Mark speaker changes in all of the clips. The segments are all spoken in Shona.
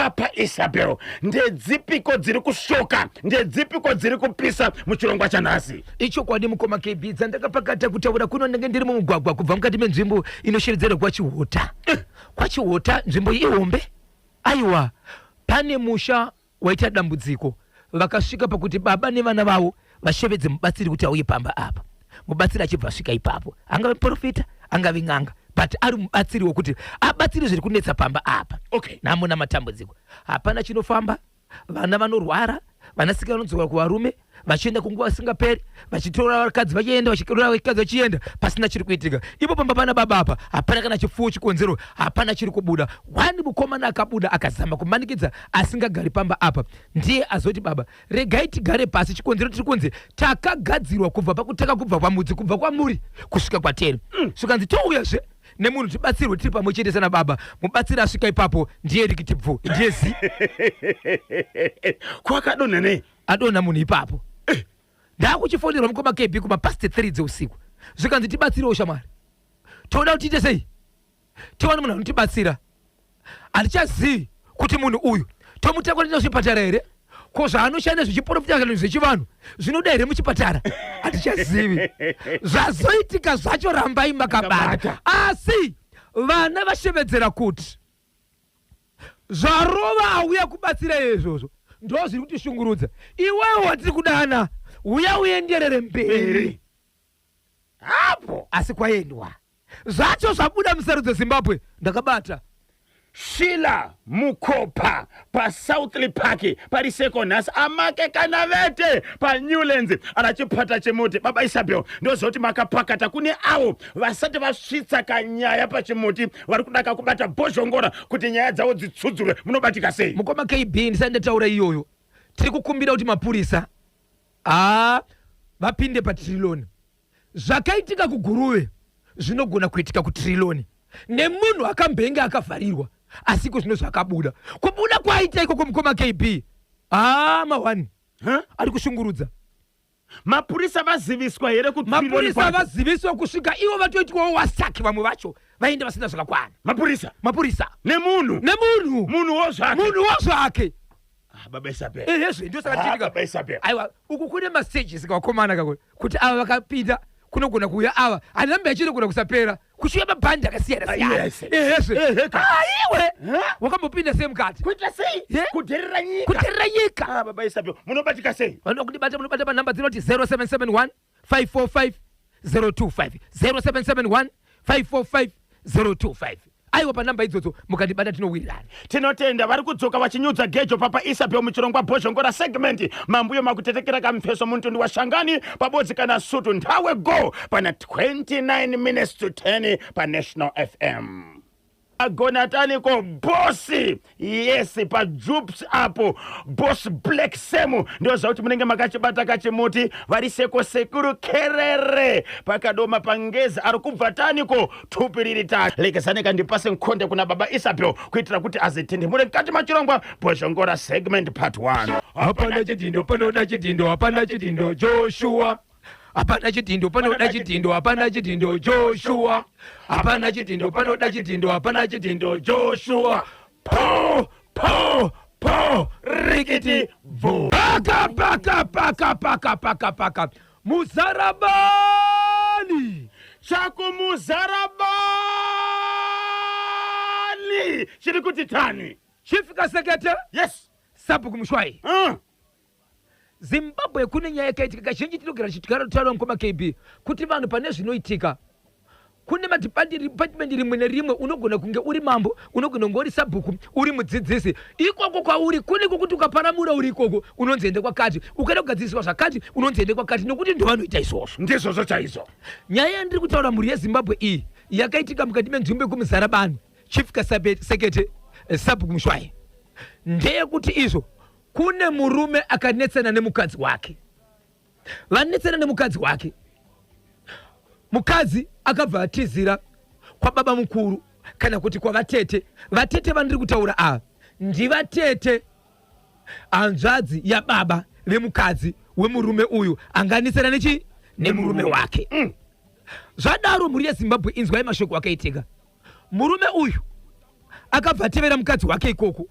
Speaker 1: Papa Isabel, ndedzipiko dziri kushoka, ndedzipiko dziri kupisa muchirongwa chanhasi?
Speaker 2: Ichokwadi mukoma KB, dzandakapakata kutaura kuno ndenge ndiri mumugwagwa kubva mukati menzvimbo inoshevedzerwa kwaChihota. KwaChihota nzvimbo iyi ihombe. Aiwa, pane musha waita dambudziko vakasvika pakuti baba nevana vavo vashevedze mubatsiri kuti auye pamba apa. Mubatsiri achibva asvika ipapo, angave muprofita, angave n'anga, but ari mubatsiri wekuti abatsire zviri kunetsa pamba apa.
Speaker 1: Okay.
Speaker 2: Nhamo namatambudziko, hapana chinofamba, vana vanorwara, vanasikana vanodzoka kuvarume vachienda kunguva isingaperi, vachitora vakadzi vachienda, vachitora vakadzi vachienda, pasina chiri kuitika. Ipo pamba pana baba apa hapana kana chipfuwo chikonzero, hapana chiri kubuda. One mukomana akabuda akazama kumanikidza asingagari pamba apa, ndiye azoti baba regai tigare pasi, chikonzero tiri kunzi takagadzirwa kubva pakutanga, kubva kwamudzi, kubva kwamuri kusvika kwatiri. Zvikanzi touyazve nemunhu tibatsirwe tiri pamwe chete sana baba. Mubatsiri asvika ipapo ndiye rikiti bvu, ndiye zi.
Speaker 1: Kwakadonha nei?
Speaker 2: Adonha munhu ipapo. Ndakuchifonerwa mukoma KB kuma past 3 dzeusiku, zvikanzi tibatsirewo shamwari, toda kuti tiite sei tiwane munhu anotibatsira. Handichazivi kuti munhu uyu tomutakura tienda kuchipatara here, ko zvaanoshanda zvichiprofita zvinhu zvechivanhu zvinoda here muchipatara, handichazivi. Zvazoitika zvacho rambai makabata. Asi vana vashevedzera kuti zvarova auya kubatsira izvozvo ndo zviri kutishungurudza. Iwewe watiri kudana uya uenderere mberi
Speaker 1: hapo.
Speaker 2: Asi kwaendwa zvacho zvabuda musarudzo Zimbabwe ndakabata.
Speaker 1: Sheila Mukopa paSouthlea Park pari seko nhasi amake kana vete paNewlands arachipata chimuti. Baba Isabel, ndozoti makapakata kune avo vasati vasvitsa kanyaya pachimuti vari kudaka kubata bhozhongora kuti nyaya dzavo dzitsudzurwe, munobatika sei?
Speaker 2: Mukoma KB, ndisati ndataura iyoyo, tiri kukumbira kuti mapurisa vapinde paTriloni. Zvakaitika kuGuruve zvinogona kuitika kuTriloni nemunhu akambenge akavharirwa, asi iko zvino zvakabuda. Kubuda kwaaita ikoko mukoma KB, mawani ari kushungurudza.
Speaker 1: Mapurisa vaziviswa here kuTriloni?
Speaker 2: Mapurisa vaziviswa kusvika ivo vatoitwawo wasaki, vamwe vacho vaenda vasina zvakakwana.
Speaker 1: Mapurisa?
Speaker 2: Mapurisa.
Speaker 1: Nemunhu?
Speaker 2: Nemunhu.
Speaker 1: Munhuwo zvake.
Speaker 2: Munhuwo zvake.
Speaker 1: Baba Isabel.
Speaker 2: Ehezve, ndosaka tichitika.
Speaker 1: Baba Isabel.
Speaker 2: Aiwa, uku kune mastages kakomana kako kuti ava vakapinda kunogona kuuya ava hanhambe yachinogona kusapera kuchiuya mabhandi akasiyana siyana. Ehezve. Aiwe, wakambopinda sei mukati?
Speaker 1: Kuita sei? Kudherera nyika.
Speaker 2: Kudherera nyika.
Speaker 1: Baba Isabel, munobatika sei?
Speaker 2: Vanoda kundibata munobata panhamba dzinoti 0771 545 025, 0771 545 025. Aiwa, panhamba idzodzo mukandibata tinowirirana.
Speaker 1: Tinotenda vari kudzoka vachinyudza gejo Papa Isabel muchirongwa Bhozhongora segment mambuyo makutetekera kamufeso mutundu washangani pabodzi kana sutu nthawe go pana 29 minutes to 10 paNational FM. Agonatani ko bosi yes pajups apo boss Black Sam, ndoziva kuti munenge makachibata kachimuti. Vari seko sekuru kerere pakadoma pangezi ari kubva tani ko tupiriri ta lekezane kandipase nkhonde kuna baba Isabel kuitira kuti azitendemure mukati machirongwa Bhozhongora segment part 1.
Speaker 2: Hapana chidhindo panoda chidhindo, hapana chidhindo Joshua, hapana chidhindo panoda chidhindo, hapana chidhindo Joshua, hapana chidhindo panoda chidhindo, hapana chidhindo Joshua. Po po po rikiti bvu, paka paka paka paka paka paka muzarabani.
Speaker 1: Chakumuzarabani chiri kuti tani.
Speaker 2: Chief Kasekete.
Speaker 1: Yes.
Speaker 2: Sabhuku Mushwai. Zimbabwe kune nyaya yakaitika kazhinji tinogara tichigara taura mukoma KB kuti vanhu pane zvinoitika kune madepartment rimwe nerimwe, unogona kunge uri mambo, unogona kunge uri sabhuku, uri mudzidzisi. Ikoko kwauri kune kwokuti ukaparamura uri ikoko unonzi ende kwakati, ukaenda kugadziriswa zvakati unonzi ende kwakati, nokuti ndovanoita izvozvo.
Speaker 1: Ndizvozvo chaizvo.
Speaker 2: Nyaya yandiri kutaura mhuri yeZimbabwe iyi yakaitika mukati menzvimbo yekuMuzarabani, Chief Kasekete, Sabhuku Mushwai, ndeyekuti izvo kune murume akanetsana nemukadzi wake. Vanetsana nemukadzi wake, mukadzi akabva atizira kwababa mukuru kana kuti kwavatete. Vatete vandiri kutaura ava ndivatete hanzvadzi yababa vemukadzi wemurume uyu anganetsana nechi nemurume wake. Zvadaro mhuri yeZimbabwe, inzwai mashoko akaitika. Murume uyu akabva atevera mukadzi wake ikoko.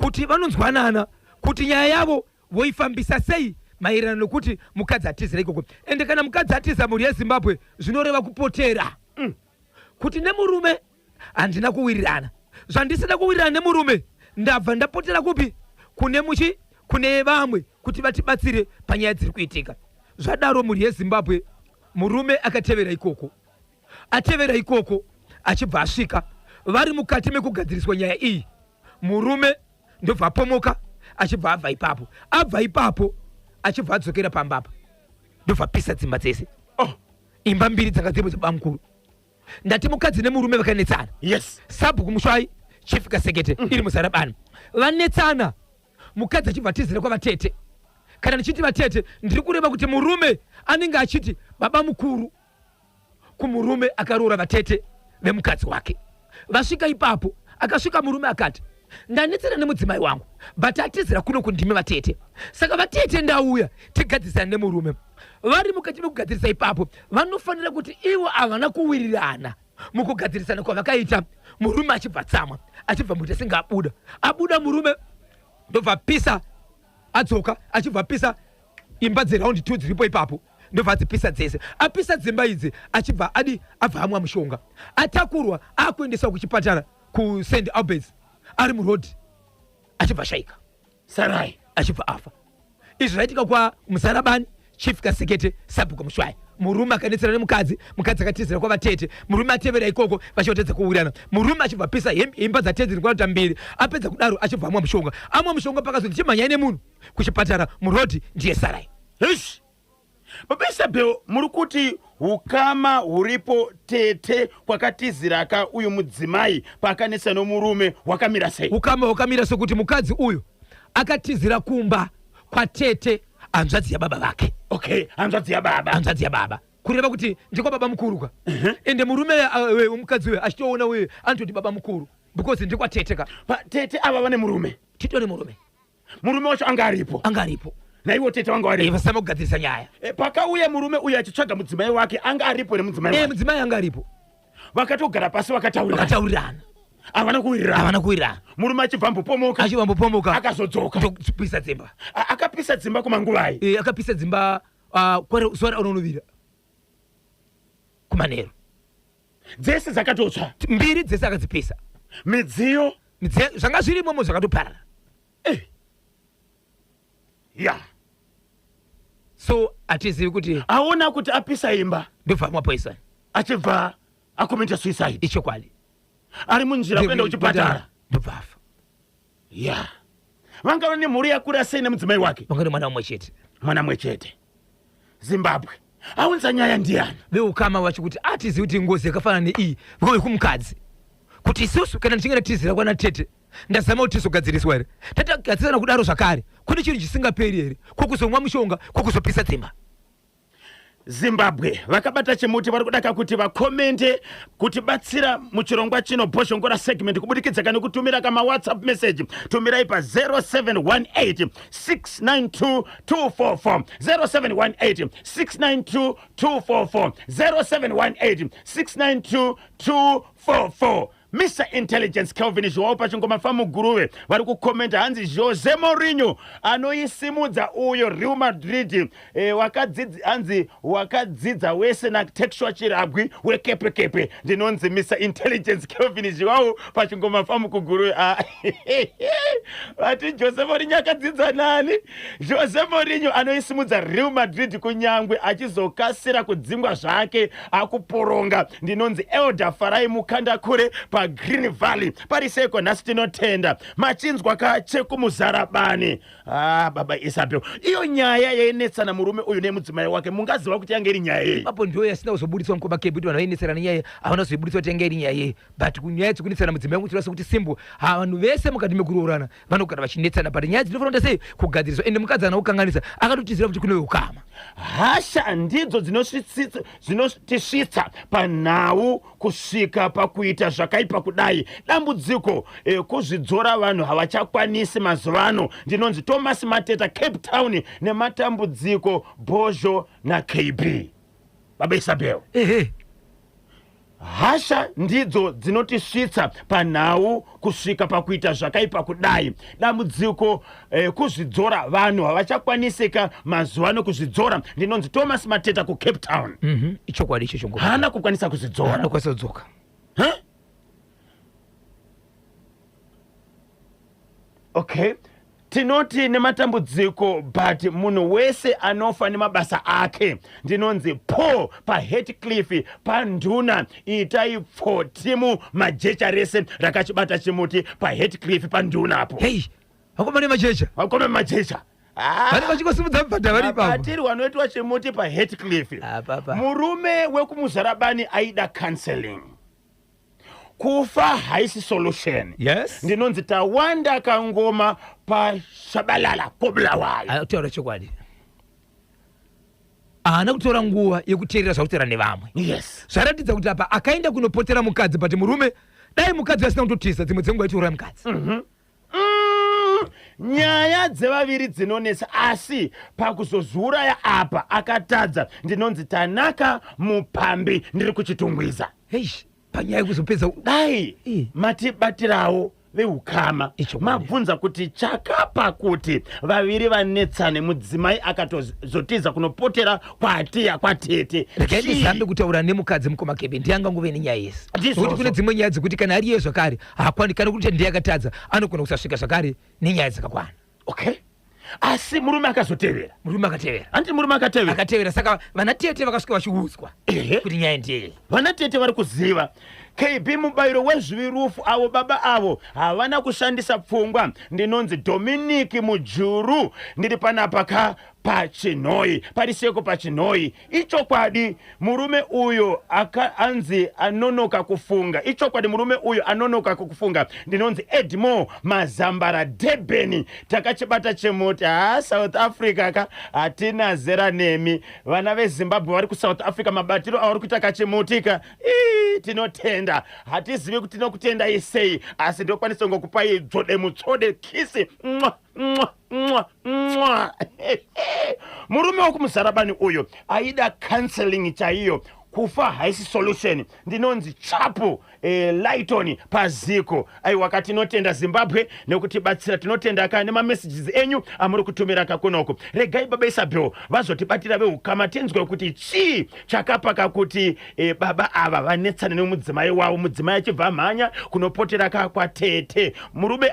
Speaker 2: Kuti vanonzwanana kuti nyaya yavo voifambisa sei maererano nokuti mukadzi atizira ikoko. Ende kana mukadzi atiza mhuri yeZimbabwe, zvinoreva kupotera. Kuti nemurume handina kuwirirana, zvandisina kuwirirana nemurume, ndabva ndapotera kupi? Kune muchi kune vamwe kuti vatibatsire panyaya dziri kuitika. Zvadaro, mhuri yeZimbabwe, murume akatevera ikoko. Atevera ikoko, achibva asvika vari mukati mekugadziriswa nyaya iyi, murume ndobva apomoka, achibva abva ipapo. Abva ipapo, achibva adzokera pamba apa, ndobva apisa dzimba dzese.
Speaker 1: Oh.
Speaker 2: Imba mbiri dzanga dziripo dzebamukuru. Ndati mukadzi nemurume vakanetsana. Sabhuku Mushwai, Chief Kasekete, iri Muzarabani, vanetsana, mukadzi achibva atizira kwavatete. Kana ndichiti vatete, ndiri kureva kuti murume anenge achiti baba mukuru kumurume akaroora vatete vemukadzi wake. Vasvika ipapo, akasvika murume akati, "Ndanetsana nemudzimai wangu, but atizira kuno kundimi vatete, saka vatete ndauya tigadzirisana nemurume." Vari mukati mekugadzirisa ipapo, vanofanira kuti ivo havana kuwirirana mukugadzirisana kwavakaita. Murume achibva tsamwa, achibva muita senge abuda. Abuda murume, ndobva pisa. Adzoka, achibva pisa imba dzeraundi 2 dziripo ipapo, ndobva adzipisa dzese. Apisa dzimba idzi, achibva adi abva amwa mushonga. Atakurwa akuendeswa kuchipatara kuSt Alberts, ari murodhi, achibva shaika.
Speaker 1: Sarai.
Speaker 2: Achibva afa. Izvi zvaitika kwaMuzarabani, Chief Kasekete, Sabhuku Mushwaya. Murume akanetsera nemukadzi, mukadzi akatizira kwavatete, murume atevera ikoko, vachivatadza kuwirirana, murume achibva pisa imba dzatete dziri mbiri. Apedza kudaro, achibva amwa mushonga. Amwa mushonga, pakazonzi chimhanyai nemunhu kuchipatara, murodhi ndiye Sarai.
Speaker 1: Eish. Baba Isabel, muri kuti ukama huripo tete kwakatiziraka uyu mudzimai paakanetsa nomurume hwakamira sei?
Speaker 2: Ukama hwakamira sekuti mukadzi uyu akatizira kumba kwatete, hanzvadzi yababa vake.
Speaker 1: Okay, hanzvadzi yababa.
Speaker 2: Hanzvadzi yababa, kureva kuti ndikwa baba mukuru ka. Ende murume mukadzi uyu achitoona uyu anototi baba mukuru because ndikwa tete ka.
Speaker 1: Tete ava vane murume?
Speaker 2: Titori murume.
Speaker 1: Murume wacho anga aripo?
Speaker 2: Anga aripo.
Speaker 1: Naiwo tete vanga varipo?
Speaker 2: Vasama kugadzirisa nyaya.
Speaker 1: Pakauya murume uyu achitsvaga mudzimai wake, anga aripo nemudzimai wake?
Speaker 2: Mudzimai anga aripo.
Speaker 1: Vakatogara pasi, vakataurirana?
Speaker 2: Vakataurirana.
Speaker 1: Havana kuwirirana?
Speaker 2: Havana kuwirirana.
Speaker 1: Murume achibva ambopomoka?
Speaker 2: Achibva ambopomoka.
Speaker 1: Akazodzoka.
Speaker 2: Ndokupisa dzimba.
Speaker 1: Akapisa dzimba kumanguvai?
Speaker 2: Akapisa dzimba zuva raunonovira kumanheru.
Speaker 1: Dzese dzakatotsva?
Speaker 2: Mbiri dzese akadzipisa.
Speaker 1: Midziyo?
Speaker 2: Zvanga zvirimomo zvakatoparara.
Speaker 1: Ya.
Speaker 2: So hatizivi kuti
Speaker 1: Aona kuti apisa imba,
Speaker 2: ndobva amwa poison.
Speaker 1: Achibva acommita suicide.
Speaker 2: Ichokwadi.
Speaker 1: Ari munzira kuenda kuchipatara,
Speaker 2: ndobva afa.
Speaker 1: Ya, vangava nemhuri yakura sei nemudzimai wake?
Speaker 2: Vanga nemwana mumwe chete.
Speaker 1: Mwana mumwe chete. Zimbabwe, aunza nyaya ndiani?
Speaker 2: Veukama vacho kuti atizivi kuti ngozi yakafanana neiyi vauye kumukadzi, kuti isusu kana tichinge tatizira kwana tete, ndazama kuti tizogadziriswa here? Tatagadzirisana kudaro zvakare, kune chinhu chisingaperi here? Kwokuzomwa mushonga, kwokuzopisa dzimba?
Speaker 1: Zimbabwe, vakabata chimuti vari kudaka kuti vacommente kutibatsira muchirongwa chino Bhozhongora segment kubudikidza kana kutumira kama WhatsApp message. Tumirai pa 0718 692 244, 0718 692 244, 0718 692 244. Mr Intelligence Kelvin Zhuwao pachingoma famuguruve vari kucommenta, hanzi Jose Mourinho anoisimudza uyo Real Madrid. Hanzi wakadzidza wese naTexua Chiragwi wekepekepe. Ndinonzi Mr Intelligence Kelvin Zhuwao pachingoma famukuguruve. Ah, vati Jose Mourinho akadzidza nani? Jose Mourinho anoisimudza Real Madrid kunyangwe achizokasira kudzingwa zvake akuporonga. Ndinonzi Elder Farai Mukandakure paGreen Valley. Pariseko nhasi, tinotenda machinzwa kachekumuzarabani. Ah, baba Isabel, iyo nyaya yainetsana murume uyu nemudzimai wake, mungaziva kuti yange iri nyaya yei?
Speaker 2: Ipapo ndiyo yasina kuzobuditswa mukoma Kebi, kuti vanhu vainetserana nyaya, havana kuzoibuditswa kuti yange iri nyaya yei. But kunyaya dzekunetsana mudzimai wangu, tinoona sekuti simple. Ha, vanhu vese mukati mekuroorana vanogara vachinetsana, but nyaya dzinofanira kuita sei? Kugadziriswa. Ende mukadzi haana kukanganisa, akatotizira kuti kune ukama.
Speaker 1: Hasha ndidzo dzinotisvitsa panhau kusvika pakuita zvakaipa kudai. Dambudziko kuzvidzora vanhu havachakwanisi mazuva ano. Ndinonzi Thomas Mateta, Cape Town. Nematambudziko, Bhozho naKB. Baba Isabel,
Speaker 2: Ehe.
Speaker 1: Hasha ndidzo dzinotisvitsa panhau kusvika pakuita zvakaipa kudai. Dambudziko kuzvidzora, vanhu havachakwanisika mazuvano kuzvidzora. Ndinonzi Thomas Mateta kuCape Town.
Speaker 2: Ichokwadi ichocho ngoma.
Speaker 1: Haana kukwanisa kuzvidzora.
Speaker 2: Haana kukwanisa kudzoka.
Speaker 1: Huh? Okay, tinoti nematambudziko, but munhu wese anofa nemabasa ake. Ndinonzi Paul paHatcliff panduna. Itai pfo timu majecha rese rakachibata chimuti paHatcliff pandunapo.
Speaker 2: Hei, vakomana majecha.
Speaker 1: Vakoma majecha.
Speaker 2: Vanenge vachingosimudza mubhadha vari ipapo.
Speaker 1: Mabatiri wanoitwa chimuti paHatcliff.
Speaker 2: Ah, papa.
Speaker 1: Murume wekuMuzarabani aida counseling. Kufa haisi solution. Ndinonzi Tawanda Kangoma paShabalala koBulawayo.
Speaker 2: Kutaura chokwadi, haana kutora nguva yekuteerera zvakutaura nevamwe. Zvaratidza kuti apa akaenda kunopotera mukadzi, but murume, dai mukadzi asina kutotiza, dzimwe dzenguva aitouraya mukadzi.
Speaker 1: Nyaya dzevaviri dzinonetsa, asi pakuzozviuraya apa akatadza. Ndinonzi Tanaka Mupambi, ndiri kuChitungwiza.
Speaker 2: Hei, panyaya yekuzopedza
Speaker 1: Dai matibatirawo veukama.
Speaker 2: Ichokwadi.
Speaker 1: Mabvunza kuti chakapa kuti vaviri vanetsane, mudzimai akatozotiza kunopotera kwatiya kwatete.
Speaker 2: Regai
Speaker 1: Chii?
Speaker 2: ndizambe kutaura nemukadzi, mukoma Kebe, ndiye angangove nenyaya yese.
Speaker 1: Ndizvozvo.
Speaker 2: Nokuti kune dzimwe nyaya dzekuti kana ariye zvakare haakwani, kana kuti ndiye akatadza, anogona kusasvika zvakare nenyaya dzakakwana.
Speaker 1: Okay, asi murume akazotevera.
Speaker 2: Murume akatevera.
Speaker 1: Handiti murume akatevera?
Speaker 2: Akatevera, saka vana tete vakasvika vachiudzwa kuti nyaya ndiyei.
Speaker 1: Vana tete vari kuziva. KB, mubayiro wezvivi rufu. Avo baba avo havana kushandisa pfungwa. Ndinonzi Dominic Mujuru, ndiri panapa ka paChinhoi, pariseko paChinhoi. Ichokwadi, murume uyo anzi anonoka kufunga. Ichokwadi, murume uyo anonoka kufunga. Ndinonzi Edmore Mazambara, Durban. Takachibata chimuti. Ha, South Africa ka, hatina zera nemi. Vana veZimbabwe vari kuSouth Africa, mabatiro avari kuita kachimuti ka. Ii, tinotenda. Hatizivi kuti tinokutendai sei, asi ndokwanisa ngokupai dzvode mutsvode kisi. Mwa, mwa, mwa, mwa. Murume wekuMuzarabani uyo aida counseling chaiyo. Kufa haisi solution. Ndinonzi Chapu Lighton paziko. Aiwa ka, tinotenda Zimbabwe nekutibatsira. Tinotenda ka nemamessages enyu amuri kutumira kakunoko. Regai baba Isabel vazotibatira veukama, tinzwe kuti chii chakapa kakuti baba ava vanetsane nemudzimai wavo, mudzimai achibva mhanya kunopotera ka kwatete. Murume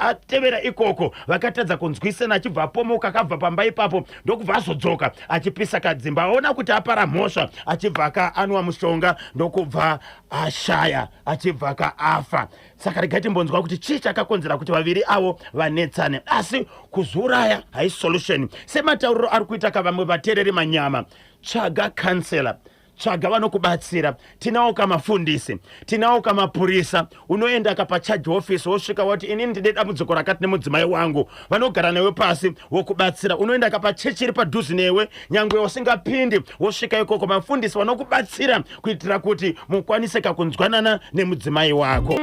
Speaker 1: atevera ikoko, vakatadza kunzwisana, achibva apomoka, akabva pamba ipapo, ndokubva azodzoka achipisa kadzimba. Aona kuti apara mhosva, achibva ka anwa mushonga, ndokubva ashaya, achibva ka afa. Saka regai timbonzwa kuti chii chakakonzera kuti vaviri avo vanetsane. Asi kuzviuraya haisi solution, sematauriro ari kuita ka vamwe vateereri manyama. Tsvaga counselor, tsvaga vanokubatsira. Tinawo kamafundisi, tinawo kamapurisa. Unoenda kapacharge office, wosvika wati, "Inini ndine dambudziko rakati nemudzimai wangu." Vanogara newe pasi wokubatsira. Unoenda kapachechi iri padhuze newe, nyangwe usingapindi, wosvika ikoko, mafundisi vanokubatsira kuitira kuti mukwanise kakunzwanana nemudzimai wako.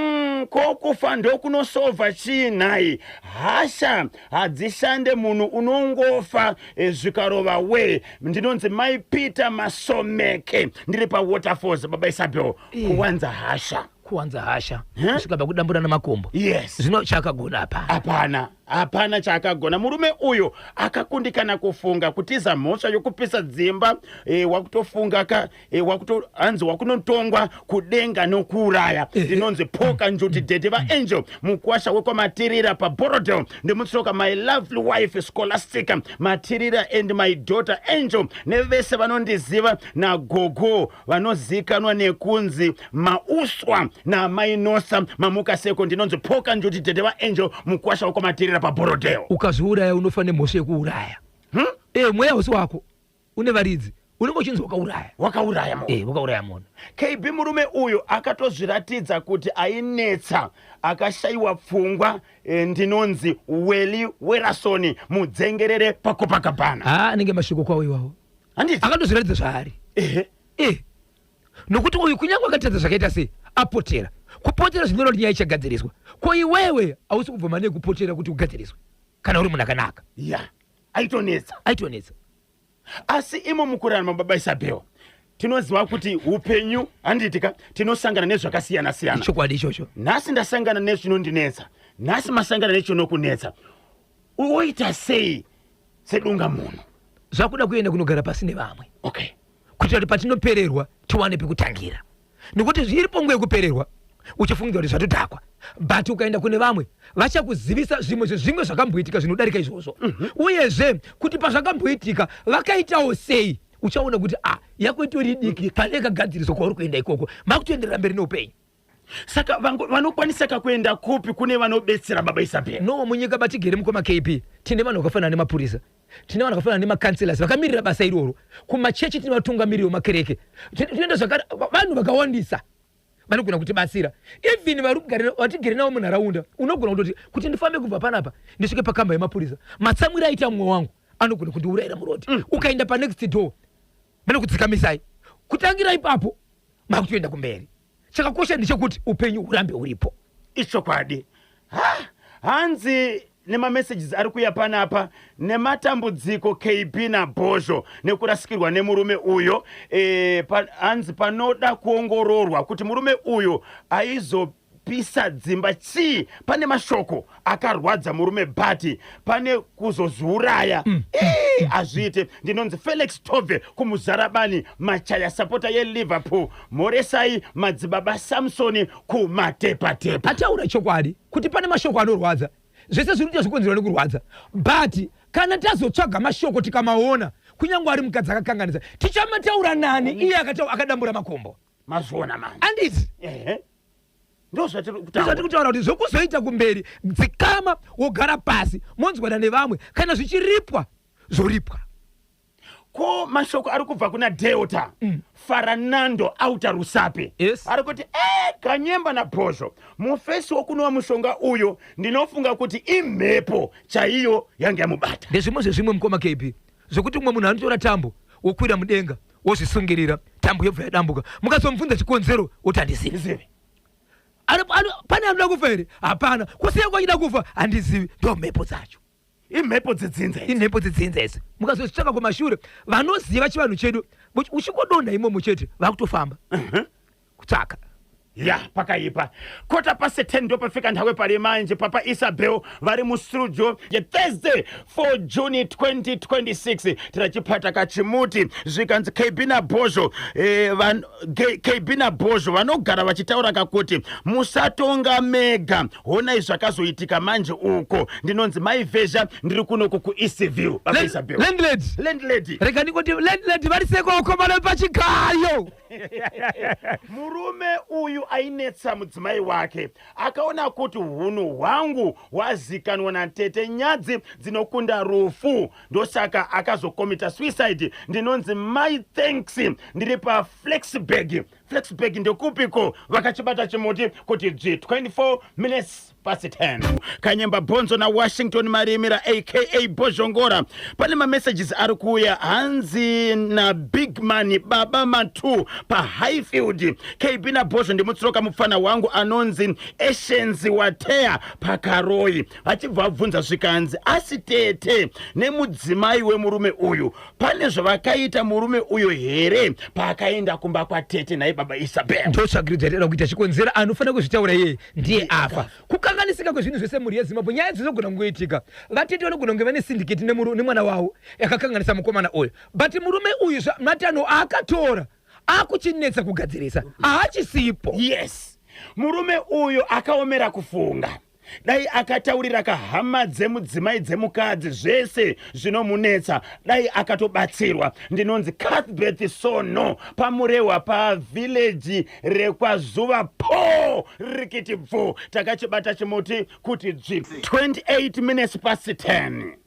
Speaker 1: Ko kufa ndokunosovha chii nhai? Hasha hadzishande, munhu unongofa zvikarova we. Ndinonzi Mai Peter Masomeke, ndiri paWaterfalls. Baba Isabel, kuwanza hasha.
Speaker 2: Kuwanza hasha kusvika pakudambura namakombo. Zvino chakagona hapana.
Speaker 1: Hapana, hapana chaakagona. Murume uyo akakundikana kufunga, kutiza mhosva yokupisa dzimba. Wakutofunga ka wakuto hanzi wakunotongwa kudenga nokuuraya. Ndinonzi Poka Njuti, dhedhe vaAngel, mukwasha wekwaMatirira paBorodel. Ndimutsoka my lovely wife Scholastica Matirira and my daughter Angel nevese vanondiziva, nagogo vanozikanwa nekunzi Mauswa naMainosa Mamuka Seko. Ndinonzi Poka Njuti, dhedhe vaAngel, mukwasha wekwaMatirira paBorodel.
Speaker 2: Ukazviuraya unofa nemhosva yekuuraya. Mweya hausi wako, une varidzi. Unenge uchinzi wakauraya.
Speaker 1: Wakauraya munhu.
Speaker 2: Wakauraya munhu.
Speaker 1: KB, murume uyu akatozviratidza kuti ainetsa, akashayiwa pfungwa. Ndinonzi Weli Werasoni Mudzengerere paCopacabana.
Speaker 2: Ha, anenge mashoko kwawo iwawo.
Speaker 1: Handiti?
Speaker 2: Akatozviratidza zvaari. Nokuti uyu kunyange akatadza zvakaita sei, apotera. Kupotera zvinoreva kuti nyaya ichagadziriswa. Ko iwewe hausi kubvuma nei kupotera kuti ugadziriswe kana uri munhu akanaka?
Speaker 1: Ya, aitonetsa.
Speaker 2: Aitonetsa.
Speaker 1: Asi imo mukurarama, baba Isabel, Tinoziva kuti upenyu, handitika, tinosangana nezvakasiyana siyana.
Speaker 2: Chokwadi ichocho.
Speaker 1: Nhasi ndasangana nezvinondinetsa, nhasi masangana nechinokunetsa. Woita sei sedunga munhu?
Speaker 2: Zvakuda kuenda kunogara pasi nevamwe kuitira kuti patinopererwa tiwane pekutangira, nekuti zviripo nguva yekupererwa uchifungidzwa kuti zvatodhakwa, but ukaenda kune vamwe vachakuzivisa zvimwe zvezvimwe zvakamboitika zvinodarika izvozvo. Uyezve kuti pazvakamboitika vakaitawo sei, uchaona kuti a yako itori diki pane kagadziriswa kwauri kuenda ikoko, makutoenderera mberi neupenyu.
Speaker 1: Saka vanokwanisaka kuenda kupi kune vanobetsera, baba Isabel?
Speaker 2: No, munyika matigere, mukoma KP, tine vanhu vakafanana nemapurisa, tine vanhu vakafanana nemacouncillors vakamirira basa iroro. Kumachechi tine vatungamiriri vemakereke. Tinoenda zvakare, vanhu vakawandisa vanogona kutibatsira. Even vatigere navo munharaunda, unogona kutoti kuti ndifambe kubva panapa ndisvike pakamba yemapurisa, matsamwiro aita mumwe wangu anogona kundiurayira muroad. Ukaenda panext door vanokudzikamisai. Kutangira ipapo makutoenda kumberi. Chakakosha ndechekuti upenyu hurambe huripo.
Speaker 1: Ichokwadi. Ha, hanzi nemamessages ari kuuya panapa, nematambudziko KB naBhozho nekurasikirwa nemurume uyo. Hanzi panoda kuongororwa kuti murume uyo aizopisa dzimba chii. Pane mashoko akarwadza murume, but pane kuzozviuraya hazviite. Ndinonzi Felix Tove kuMuzarabani Machaya, supporter yeLiverpool. Moresai madzibaba Samsoni kuMatepatepa.
Speaker 2: Ataura chokwadi kuti pane mashoko anorwadza. Zvese zviri kuita zvikonzerwa nekurwadza, but kana tazotsvaga mashoko tikamaona, kunyange ari mukadzi akakanganisa, tichamataura nani iye akadambura makumbo?
Speaker 1: Mazviona manje.
Speaker 2: Anditi?
Speaker 1: Ehe, ndo zvatiri
Speaker 2: kutaura. Kutaura kuti zvokuzoita kumberi, dzikama, wogara pasi, monzwana nevamwe. Kana zvichiripwa, zvoripwa.
Speaker 1: Ko mashoko ari kubva kuna Delta Faranando Outer Rusape ari kuti Kanyemba naBhozho, mufesi wokunwa mushonga uyo ndinofunga kuti imhepo chaiyo yange yamubata.
Speaker 2: Ndezvimwe zvezvimwe, mukoma KB, zvokuti umwe munhu anotora tambo, wokwira mudenga, wozvisungirira, tambo yobva yadambuka. Mukazomubvunza chikonzero, woti handizivi.
Speaker 1: Zivi.
Speaker 2: Pane anoda kufa here? Hapana. Kusiya kwachida kufa, handizivi. Ndo mhepo dzacho.
Speaker 1: Imhepo dzedzinza idzi.
Speaker 2: Imhepo dzedzinza idzi. Mukazozvitsvaka kumashure, vanoziva chivanhu chedu, uchingodonha imomo chete, vakutofamba kutsvaka.
Speaker 1: Ya, pakaipa. 10:15 ndo pafika nthawi pali manje. Papa Isabel vari mustudio yeThursday 4 June 2026. Tirachipata kachimuti, zvikanzi KB naBhozho, KB naBhozho vanogara vachitaura kakuti musatonga mega. Honai zvakazoitika manje uko. Ndinonzi Mai Vezha, ndiri kunoko kuEastview. Baba Isabel.
Speaker 2: Landlady.
Speaker 1: Landlady.
Speaker 2: Rega ndingoti landlady vari sekoko vano pachigayo.
Speaker 1: Murume uyu ainetsa mudzimai wake. Akaona kuti hunhu hwangu hwazikanwa natete, nyadzi dzinokunda rufu, ndosaka akazocommita suicide. Ndinonzi Mai Thanks, ndiri paFlexburg. Flexburg ndekupiko? Vakachibata chimuti kuti dzvi. 24 minutes past 10. Kanyemba Bhonzo naWashington Marimira aka Bhozhongora. Pane mamessages ari kuuya. Hanzi naBig Man Baba Matu paHighfield, KB naBhozho, ndimutsiroka mupfana wangu anonzi Eshenzi Watea paKaroi. Vachibva vabvunza zvikanzi, asi tete nemudzimai wemurume uyu pane zvavakaita murume uyu here paakaenda kumba kwatete nhai, baba Isabel?
Speaker 2: Ndotsvagiridzo yatida kuita. Chikonzera anofanira kuzvitaura iyeye ndiye afa. Kukanganisika kwezvinhu zvese, mhuri yeZimbabwe, nyaya dzinogona kungoitika. Vatete vanogona kunge vane syndicate nemwana wavo yakakanganisa mukomana uyu, but murume uyu matanho aakatora akuchinetsa kugadzirisa, haachisipo.
Speaker 1: Yes, murume uyu akaomera kufunga. Dai akataurira kahama dzemudzimai dzemukadzi zvese zvinomunetsa, dai akatobatsirwa. Ndinonzi Cuthbert Sono paMurehwa pavhileji rekwaZuva po rikiti bvu. Takachibata chimuti kuti dzvi. 28 minutes past 10.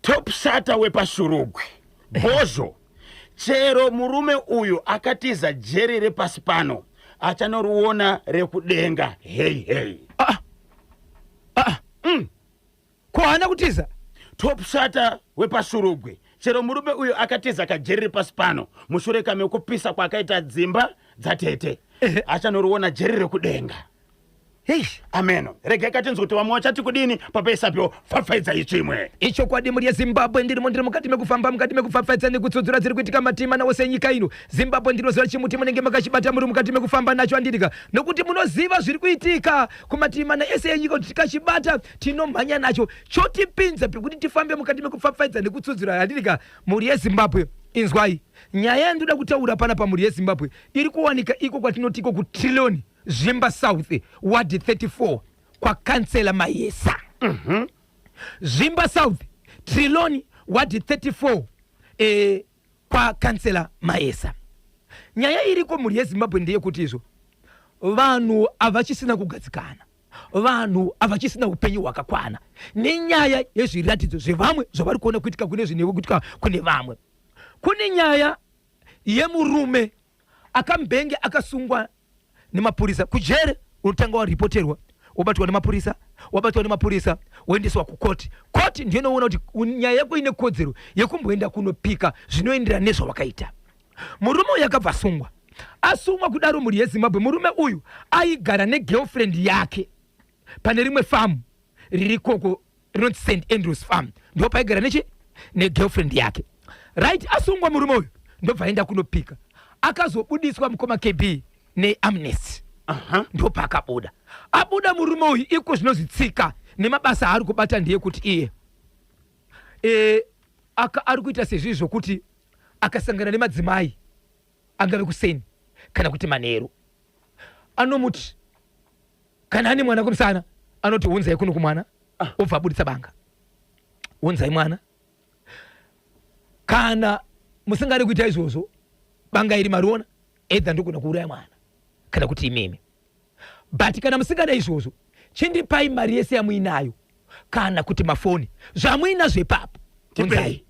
Speaker 1: Top Shata wepaShurugwi, Bhozho, chero murume uyu akatiza jeri repasi pano, achanoriona rekudenga. Hei hei.
Speaker 2: Ah, ah. Ko haana kutiza.
Speaker 1: Top Shata wepaShurugwi, chero murume uyu akatiza kajeri repasi pano mushure kamekupisa kwakaita dzimba dzatete, achanoriona jeri rekudenga.
Speaker 2: Hei.
Speaker 1: Ameno, regai katinzwe kuti vamwe vachati kudini. Papaisapyo pfapfaidza ichimwe.
Speaker 2: Ichokwadi, mhuri yeZimbabwe, ndirimo, ndiri mukati mekufamba, mukati mekupfapfaidza nekutsudzura dziri kuitika matima naose enyika ino. Zimbabwe, ndinoziva chimuti munenge makachibata, muri mukati mekufamba nacho, andirika, nokuti munoziva zviri kuitika kumatimana ese enyika, kuti tikachibata tinomhanya nacho, chotipinza pekuti tifambe mukati mekupfapfaidza nekutsudzura, handirika. Mhuri yeZimbabwe, inzwai nyaya yandinoda kutaura pana pamhuri yeZimbabwe iri kuwanika iko kwatinoti iko kuTrillion, Zvimba South, Ward 34, kwakansela Mayesa. Zvimba South, Trelawney, Ward 34, kwakansela Mayesa. Nyaya iriko, mhuri yeZimbabwe, ndeyekuti izvo vanhu havachisina kugadzikana, vanhu havachisina upenyu hwakakwana nenyaya yezviratidzo zvevamwe zvavari kuona kuitika kune zvinewe kuitika kune vamwe. Kune nyaya yemurume akambenge akasungwa nemapurisa kujere. Unotanga waripoterwa, wobatwa nemapurisa, wabatwa nemapurisa woendeswa kukoti. Koti ndiyo inoona kuti nyaya yako ine kodzero yekumboenda kunopika zvinoenderana nezvawakaita. Murume uyu akabva asungwa. Asungwa kudaro, mhuri yeZimbabwe, murume uyu aigara negirlfriend yake pane rimwe famu riri ikoko rinonzi St Andrews Farm. Ndo paigara nechi negirlfriend yake, right? Asungwa murume uyu, ndobva aenda kunopika. Akazobudiswa, mukoma KB, neamnesty. Ndo paakabuda. Abuda murume uyu, iko zvinozitsika nemabasa aari kubata ndeyekuti iye ari kuita sezvizvi zvokuti akasangana nemadzimai, angave kuseni kana kuti manheru, anomuti kana ane mwana kumusana, anoti, "Unzai kuno kumwana." Obva abuditsa banga, "Unzai mwana. Kana musingadi kuita izvozvo, banga iri mariona, either ndogona kuuraya mwana kana kuti imimi. But kana musingada izvozvo, chindipai mari yese yamuinayo kana kuti mafoni, zvamuinazvo ipapo unzai."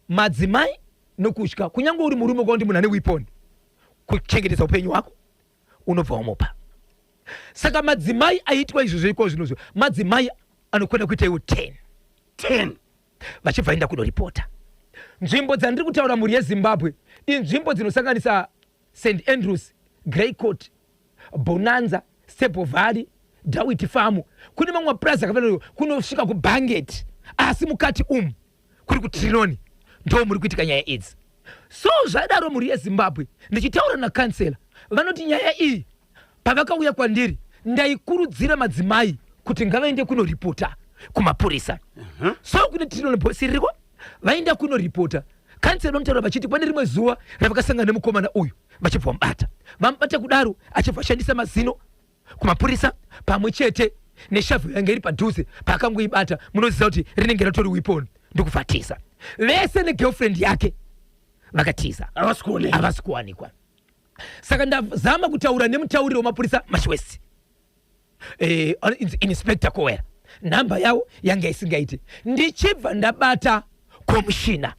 Speaker 2: Madzimai nokutya, kunyange uri murume, ukaona kuti munhu ane weapon, kuchengetedza upenyu hwako unobva wamupa. Saka madzimai aitwa izvozvo iko zvinozvo, madzimai anokwana kuita iwo 10.
Speaker 1: 10.
Speaker 2: Vachibva enda kunoripota. Nzvimbo dzandiri kutaura, mhuri yeZimbabwe, inzvimbo dzinosanganisa St Andrews, Grey Court, Bonanza, Stable Valley, Dawit Farm, kune mamwe mapurazi akafanana kunosvika kuBanget. Asi mukati umu kuri kuTriloni ndo muri kuitika nyaya idzi. So zvadaro, mhuri yeZimbabwe, ndichitaura nakansela, vanoti nyaya iyi pavakauya kwandiri, ndaikurudzira madzimai kuti ngavaende kunoripota kumapurisa. So kune Triloni bosi ririko, vaenda kunoripota. Kansela vanotaura vachiti pane rimwe zuva ravakasangana nemukomana uyu, vachibva vamubata. Vamubata kudaro, achibva ashandisa mazino kumapurisa pamwe chete neshavhu yanga iri padhuze. Paakangoibata, munoziva kuti rinenge ratori weapon, ndokuvatiza vese negirlfriend yake, vakatiza.
Speaker 1: Havasi kuoneka.
Speaker 2: Havasi kuwanikwa. Saka ndazama kutaura nemutauriri wemapurisa Mash West, Inspector Kowera, nhamba yavo yanga isingaiti. Ndichibva ndabata komishina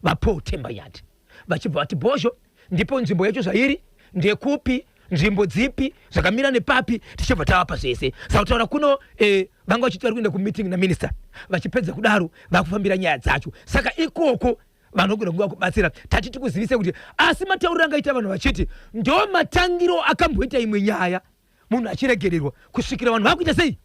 Speaker 2: vaPaul Themba Nyathi, vachibva vati, "Bhozho, ndipo nzvimbo yacho zvairi, ndekupi, nzvimbo dzipi, zvakamira nepapi?" Tichibva tavapa zvese. Saka kutaura kuno vanga vachiti vari kuenda kumeeting naminista. Vachipedza kudaro, vakufambira nyaya dzacho. Saka ikoko vanogona kunge vakubatsira. Tati tikuzivise kuti asi matauriro angaita vanhu vachiti ndo matangiro akamboita imwe nyaya, munhu achiregererwa kusvikira vanhu vakuita sei,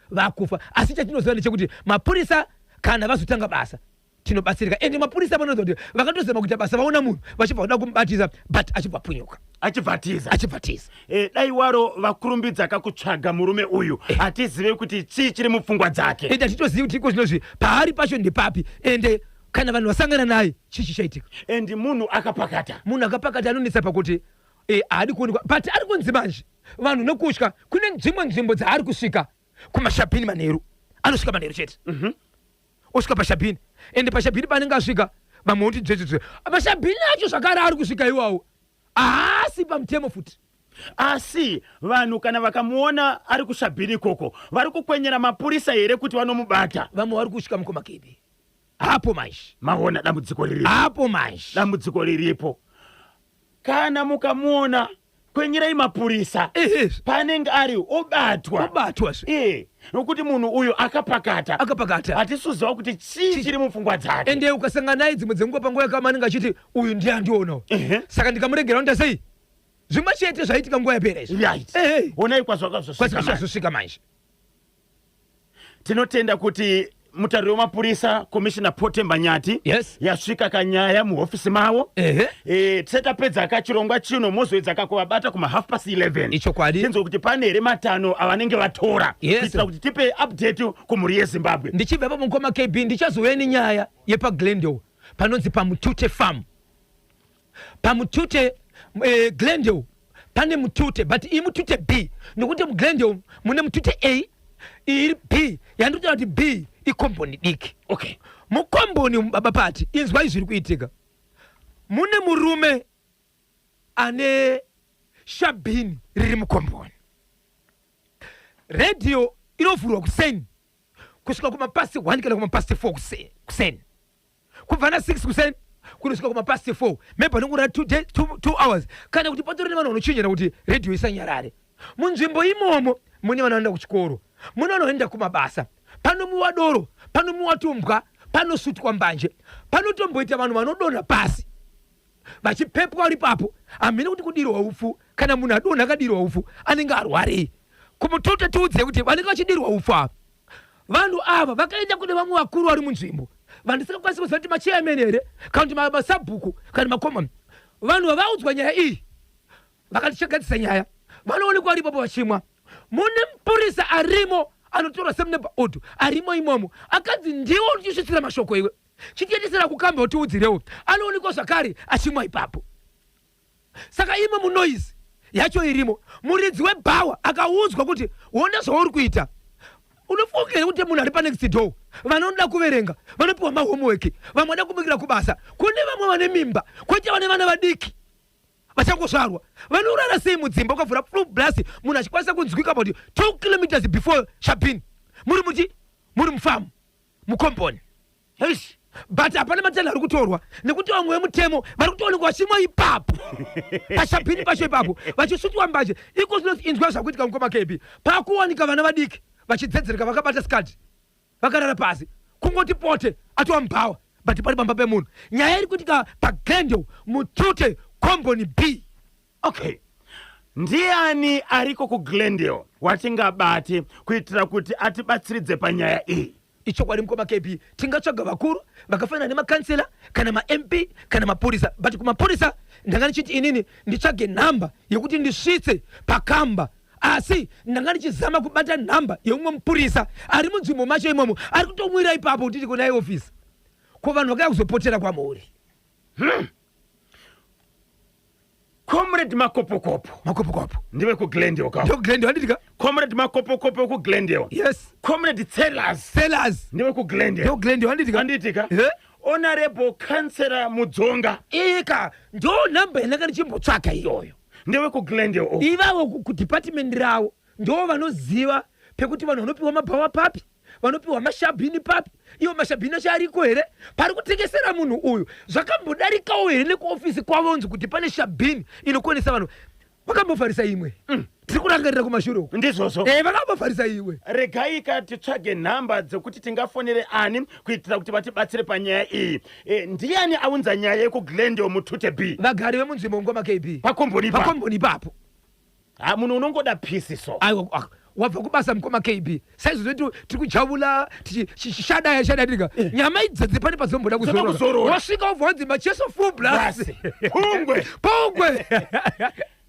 Speaker 2: vakufa. Asi chatinoziva ndechekuti mapurisa kana vazotanga basa, tinobatsirika. Ende mapurisa vanoziva kuti vakatozama kuita basa, vaona munhu vachibva kuda kumubatisa, but achibva punyuka.
Speaker 1: Achibva atiza.
Speaker 2: Achibva tiza.
Speaker 1: Dai waro vakurumbidza kakutsvaga murume uyu. Hatizive kuti chii chiri mupfungwa dzake.
Speaker 2: Ende hatitozivi kuti iko zvinozvi paari pacho ndepapi, ende kana vanhu vasangana naye, chii chichaitika?
Speaker 1: And munhu akapakata.
Speaker 2: Munhu akapakata anonetsa pakuti haadi kuonekwa, but ari kunzi manje vanhu nokutya, kune dzimwe nzvimbo dzaari kusvika kumashabhini manheru. Anosvika manheru chete. Osvika pashabhini, ende pashabhini paanenge asvika, vamwe voti dzvedzvedzve. Mashabhini acho zvakare ari kusvika iwawo haasi pamutemo futi.
Speaker 1: Asi vanhu kana vakamuona ari kushabhini ikoko, vari kukwenyera mapurisa here kuti vanomubata?
Speaker 2: Vamwe vari kusvika, mukoma KB, hapo manje.
Speaker 1: Maona dambudziko riripo?
Speaker 2: Hapo manje.
Speaker 1: Dambudziko riripo, kana mukamuona, kwenyerai mapurisa. Paanenge ari obatwa.
Speaker 2: Obatwa zve.
Speaker 1: Nokuti munhu uyu akapakata.
Speaker 2: Akapakata.
Speaker 1: Hatisuziva kuti chii chiri mupfungwa dzake.
Speaker 2: Ende ukasangana naye dzimwe dzenguva, panguva yakama anenge achiti, "Uyu ndiye andionawo, saka ndikamuregera unoita sei?" Zvimwe chete zvaitika nguva yapera izvi.
Speaker 1: Right.
Speaker 2: Ehe.
Speaker 1: Honai kwazvakazosvika manje.
Speaker 2: Kwazvakazosvika manje.
Speaker 1: Tinotenda kuti mutariri wemapurisa, Commissioner Potemba Nyati,
Speaker 2: Yes.
Speaker 1: yasvika kanyaya muhofisi mavo.
Speaker 2: Ehe.
Speaker 1: Tisati tapedza ka chirongwa chino, mozoedza ka kuvabata kuma 11:30.
Speaker 2: Ichokwadi.
Speaker 1: Tinzwe kuti pane here matanho avanenge vatora
Speaker 2: Yes.
Speaker 1: kuitira kuti tipe update kumhuri yeZimbabwe.
Speaker 2: Ndichibva ipapo, mukoma KB, ndichazouya nenyaya yepaGlendale panonzi paMutute Farm. PaMutute, Glendale pane Mutute, but iyi Mutute B, nekuti muGlendale mune Mutute A, iri B yandinotaura kuti B ikomboni diki. Mukomboni umu, baba Pati, inzwai zviri kuitika. Mune murume ane shabhini riri mukomboni. Redhiyo inovhurwa kuseni kusvika kumapast 1 kana kumapast 4 kuseni, kubva na 6 kuseni kunosvika kumapast 4, maybe anongora 2 hours, kana kuti patori nevanhu vanochinjana kuti redhiyo isanyarare. Munzvimbo imomo mune vana vanoenda kuchikoro, mune vanhu vanoenda kumabasa, panomwiwa doro, panomwiwa tumbwa, panosutwa mbanje, panotomboita vanhu vanodonha pasi vachipepwa vari papo. Hamene kuti kudirwa upfu, kana munhu adonha akadirwa upfu anenge arwarei. Kumutoto tiudzei kuti vanenge vachidirwa upfu ava, vanhu ava vakaenda kune vamwe vakuru vari munzvimbo vandisingakwanisi kuziva kuti machairman here kana kuti masabhuku kana makomani. Vanhu vavaudzwa nyaya iyi vakati chagadzisa nyaya, vanoonekwa vari ipapo vachimwa. Mune mupurisa arimo anotorwa semuneighborhood arimo imomo, akanzi ndiwo uchisvitsira mashoko, iwe chitiendesera kukamba utiudzirewo. Anoonekwa zvakare achimwa ipapo. Saka imo munoise yacho irimo, muridzi webhawa akaudzwa kuti wona zvauri kuita. Unofunga here kuti munhu ari panext door, vanoda kuverenga, vanopiwa mahomework, vamwe vada kumukira kubasa, kune vamwe vane mimba, kwoita vane vana vadiki vachangozvarwa, vanorara sei mudzimba ukavhura full blast, munhu achikwanisa kunzwika about 2 kilometers before shabini, muri muti muri mufamu mukomboni?
Speaker 1: Eish.
Speaker 2: But hapana matanho ari kutorwa nekuti vamwe vemutemo vari kutoonekwa vachimwa ipapo pashabhini pacho ipapo, vachisutwa mbanje iko. Zvinoti inzwa zvakuitika, mukoma KB, pakuwanika vana vadiki vachidzedzereka vakabata skati, vakarara pasi, kungoti pote atova mubhawa, but pari pamba pemunhu. Nyaya iri kuitika paGlendale, Mutute Komboni B.
Speaker 1: Okay, ndiani ariko kuGlendale watingabate kuitira kuti atibatsiridze panyaya iyi?
Speaker 2: Ichokwadi, mukoma KB, tingatsvaga vakuru vakafanana nemakansela kana maMP kana mapurisa, but kumapurisa ndanga ndichiti inini nditsvage nhamba yekuti ndisvitse pakamba, asi ndanga ndichizama kubata nhamba yeumwe mupurisa ari munzvimbo macho imomo ari kutomwira ipapo kuti tiko naye ofisi. Ko vanhu vakauya kuzopotera kwamuri?
Speaker 1: Comrade Makopokopo.
Speaker 2: Makopokopo.
Speaker 1: Ndive kuGlendale ka?
Speaker 2: NdokuGlendale, handitika?
Speaker 1: Comrade Makopokopo wekuGlendale.
Speaker 2: Yes.
Speaker 1: Comrade Tellers.
Speaker 2: Sellers.
Speaker 1: Ndive kuGlendale.
Speaker 2: NdokuGlendale, handitika?
Speaker 1: Handitika?
Speaker 2: Eh?
Speaker 1: Honorable Councillor Mudzonga.
Speaker 2: Ika ndo nhamba yandanga ndichimbotsvaka iyoyo.
Speaker 1: Ndive kuGlendale oh.
Speaker 2: Ivavo kudepartment ravo ndo vanoziva pekuti vanhu vanopiwa mabhawa papi, vanopiwa mashabhini papi. Iwo mashabhini acho ariko here? Pari kutengesera munhu uyu zvakambodarikawo here nekuofisi kwavonzi kuti pane shabhini inokonesa vanhu? Vakambovharisa imwe, tiri kurangarira kumashure uku.
Speaker 1: Ndizvozvo.
Speaker 2: Vakambovharisa imwe.
Speaker 1: Regai ka titsvage nhamba dzekuti tingafonere ani kuitira kuti vatibatsire panyaya iyi. Ndiani aunza nyaya yekuGlendale Mutute B?
Speaker 2: Vagari vemunzvimbo, ngoma KB.
Speaker 1: Pakomboni pa.
Speaker 2: Pakomboni ipapo.
Speaker 1: Ha, munhu unongoda peace so.
Speaker 2: Aiwa, ah, wabva kubasa, mukoma KB, saizvozvo tiri kujavula tichishadaya shadaya tirika nyama idzodzi pane pazomboda
Speaker 1: Dzoda
Speaker 2: kuzorora.
Speaker 1: Kuzorora.
Speaker 2: Wasvika wobva wanzi macheso full blast.
Speaker 1: Basi. Pungwe.
Speaker 2: Pungwe.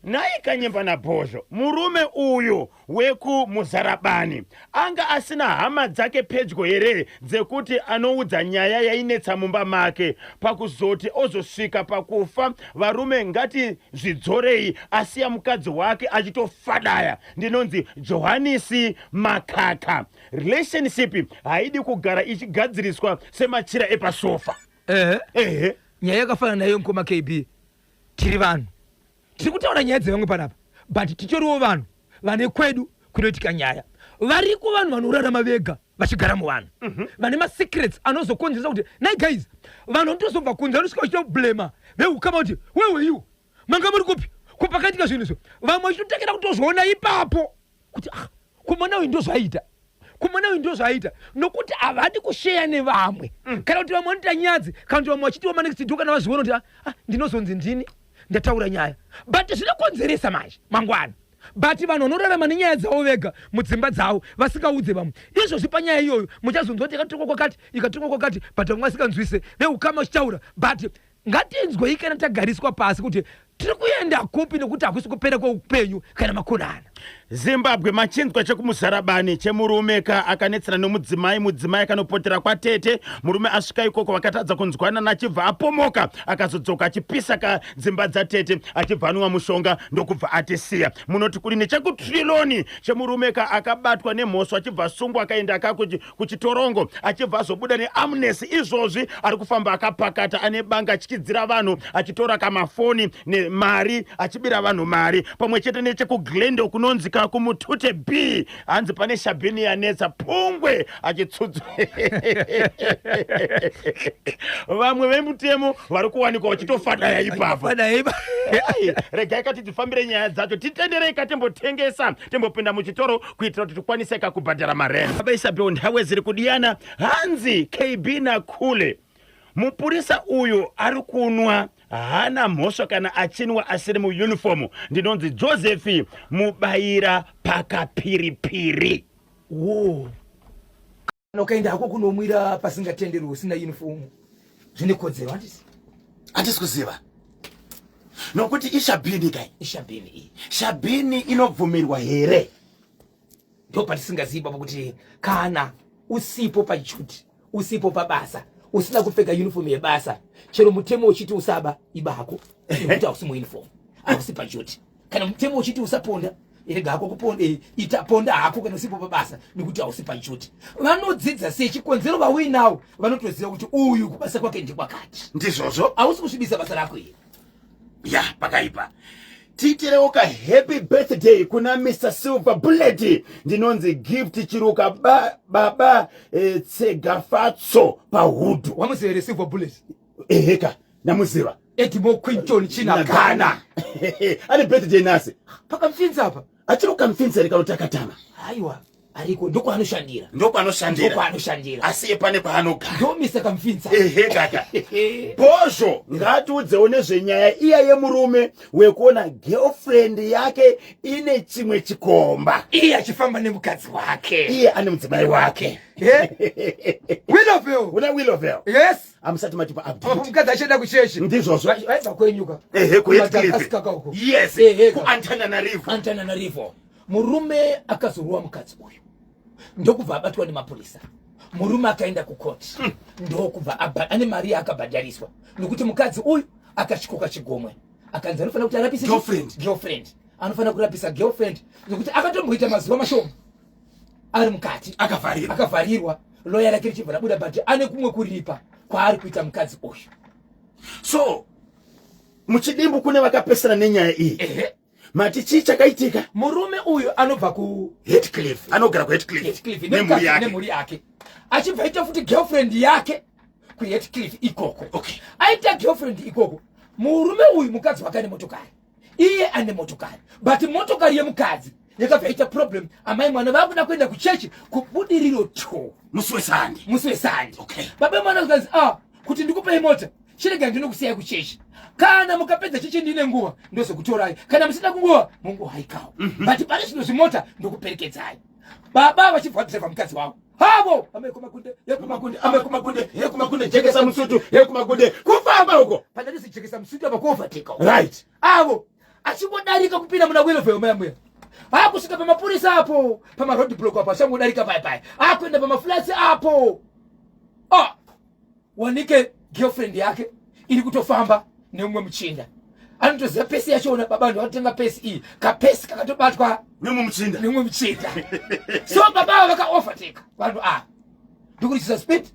Speaker 1: Nhai Kanyemba naBhozho, murume uyu wekuMuzarabani anga asina hama dzake pedyo here dzekuti anoudza nyaya yainetsa mumba make pakuzoti ozosvika pakufa? Varume ngatizvidzorei, asiya mukadzi wake achitofadaya. Ndinonzi Johanisi Makaka. Relationship haidi kugara ichigadziriswa semachira epasofa.
Speaker 2: Ehe.
Speaker 1: Ehe.
Speaker 2: Nyaya yakafanana nayo, mukoma KB, tiri vanhu tiri kutaura nyaya dzevamwe panapa, but titoriwo vanhu vane kwedu kunoitika nyaya. Variko vanhu vanorarama vega vachigara muvanhu, vane masecrets anozokonzeresa kuti nai guys, vanhu vanotozobva kunze vanosvika vachitoblema veukama kuti wewe iwo manga muri kupi kupakaitika zvinhu izvo. Vamwe vachitotakira kutozviona ipapo kuti ah, kumwana uyu ndozvaita, kumwana uyu ndozvaita, nokuti havadi kusheya nevamwe, kana kuti vamwe vanoita nyadzi, kana kuti vamwe vachitiwo manext door kana vazviona kuti ah, ndinozonzi ndini. Ndataura nyaya, but zvinokonzeresa manje mangwana. But vanhu vanorarama nenyaya dzavo vega mudzimba dzavo vasingaudze vamwe. Izvozvi panyaya iyoyo muchazonzwa kuti yakatorwa kwakati, ikatorwa kwakati, but vamwe vasinganzwise veukama vachitaura. But ngatinzwei kana tagariswa pasi kuti tiri kuenda kupi, nekuti hakusi kupera kweupenyu kana makonana.
Speaker 1: Zimbabwe, machinzwa chekuMuzarabani chemurume ka akanetsana nomudzimai. Mudzimai akanopotera kwatete. Murume asvika ikoko vakatadza kunzwanana, achibva apomoka, akazodzoka achipisa ka dzimba dzatete, achibva anwa mushonga ndokubva atisiya. Munoti kuri nechekuTriloni chemurume ka akabatwa nemhosva, achibva asungwa, akaenda aka kuchitorongo, achibva azobuda neamnesty. Izvozvi ari kufamba akapakata ane banga, achikidzira vanhu, achitora kamafoni nemari, achibira vanhu mari. Pamwe chete nechekuGlendale kunonzi ka kuMutute B, hanzi pane shabhini yanetsa pungwe achitsudzwa. Vamwe vemutemo vari kuwanikwa vachitofadaya ipapo. Hey, regai kati tifambire nyaya dzacho. Titenderei katimbotengesa, timbopinda muchitoro kuitira kuti tikwanise kakubhadhara marent. Baba Isabel, nthawe ziri kudiyana. Hanzi KB naKhule, mupurisa uyu ari kunwa haana mhosva kana achinwa asiri muuniform. Ndinonzi Joseph Mubayira Pakapiripiri.
Speaker 2: Wo, kana ukaenda hako kunomwira pasingatenderwi usina uniform, zvine kodzero, handisi?
Speaker 1: Handisi kuziva nokuti ishabhini kai.
Speaker 2: Ishabhini iyi.
Speaker 1: Shabhini inobvumirwa here?
Speaker 2: Ndo patisingazivi papo kuti kana usipo paduty, usipo pabasa, usina kupfeka uniform yebasa, chero mutemo uchiti usaba, ibako, nekuti hausi muuniform, hausi paduty. Kana mutemo uchiti usaponda, rega hako kuponda, ita ponda hako kana usipo pabasa, nekuti hausi paduty. Vanodzidza sei chikonzero vauinawo vanotoziva kuti uyu kubasa kwake ndekwakati.
Speaker 1: Ndizvozvo.
Speaker 2: Hausi kusvibisa basa rako here?
Speaker 1: Ya, pakaipa. Tiitirewo ka happy birthday kuna Mr Silver Bullet. Ndinonzi Gift Chiruka baba Tsegafatso pahudhu.
Speaker 2: Wamuziva here Silver Bullet?
Speaker 1: Eheka, ndamuziva.
Speaker 2: Edmo Quinton Chinagana.
Speaker 1: Ane birthday nhasi.
Speaker 2: Pakamfinza apa.
Speaker 1: Achiri kukamfinza here kana kuti akatama?
Speaker 2: Haiwa, ariko, ndokwanoshandira.
Speaker 1: Ndokwanoshandira.
Speaker 2: Ndokwanoshandira.
Speaker 1: Asi iye pane kwaanogara.
Speaker 2: Ndomisa Kamfinza.
Speaker 1: Ehe kaka. Bhozho ngatiudzewo nezvenyaya iya yemurume wekuona girlfriend yake ine chimwe chikomba.
Speaker 2: Iye achifamba nemukadzi wake.
Speaker 1: Iye ane mudzimai wake.
Speaker 2: Willowvale.
Speaker 1: Una Willowvale.
Speaker 2: Yes.
Speaker 1: Amusati matipa update.
Speaker 2: Apo mukadzi achienda kuchechi.
Speaker 1: Ndizvozvo.
Speaker 2: Vaibva kwenyuka.
Speaker 1: Ehe, kuHeathcliff.
Speaker 2: Madagascar uko.
Speaker 1: Yes.
Speaker 2: Ehe.
Speaker 1: KuAntananarivo.
Speaker 2: Antananarivo. Murume akazorova mukadzi uyu ndokubva abatwa nemapurisa. Murume akaenda kukoti ndokubva ane mari yaakabhadhariswa, nekuti mukadzi uyu akatyoka chigomwe, akanzi anofanira kuti arapise
Speaker 1: Girlfriend.
Speaker 2: Girlfriend, anofanira kurapisa girlfriend, nekuti akatomboita mazuva mashoma ari mukati.
Speaker 1: Akavharirwa.
Speaker 2: Akavharirwa, loya rake richibva rabuda, but ane kumwe kuripa kwaari kuita mukadzi uyu.
Speaker 1: So muchidimbu, kune vakapesana nenyaya iyi. Mati chii chakaitika?
Speaker 2: Murume uyu anobva ku
Speaker 1: Heathcliff, anogara kuHeathcliff.
Speaker 2: Heathcliff
Speaker 1: nemhuri yake.
Speaker 2: Nemhuri yake, achibva aita futi girlfriend yake kuHeathcliff ikoko. Aita girlfriend ikoko. Murume uyu, mukadzi wake ane motokari, iye ane motokari, but motokari yemukadzi yakabva yaita problem. Amai mwana vakuda kuenda kuchechi kuBudiriro 2
Speaker 1: musi weSunday.
Speaker 2: Musi weSunday. Baba mwana zvikanzi, ah, kuti ndikupei mota, chirega ndinokusiyai kuchechi. Kana mukapedza chechi ndine nguva, ndozokutorai. Kana musina kunguva, mungohaikawo. But pane zvino zvimota, ndokuperekedzai. Baba vachibva vadhiraivha mukadzi wavo havo, amai kumakunde, yekumakunde, amai kumakunde,
Speaker 1: yekumakunde, jekesa musutu, yekumakunde, kufamba uko.
Speaker 2: Pandatisi musutu apa, kuovateka. Avo achingodarika kupinda muna Willowvale maya muya, akusvika pamapurisa apo, pamaroad block apo, achangodarika paya paya, akuenda pamaflats apo, ah, wanike girlfriend yake iri kutofamba neumwe muchinda. Anotoziva pesi yachoona. Baba ndo vatotenga pesi iyi, kapesi kakatobatwa
Speaker 1: nemumwe muchinda.
Speaker 2: Nemumwe muchinda. So baba ava vakaovertake vanhu ava ndokuritisa speed.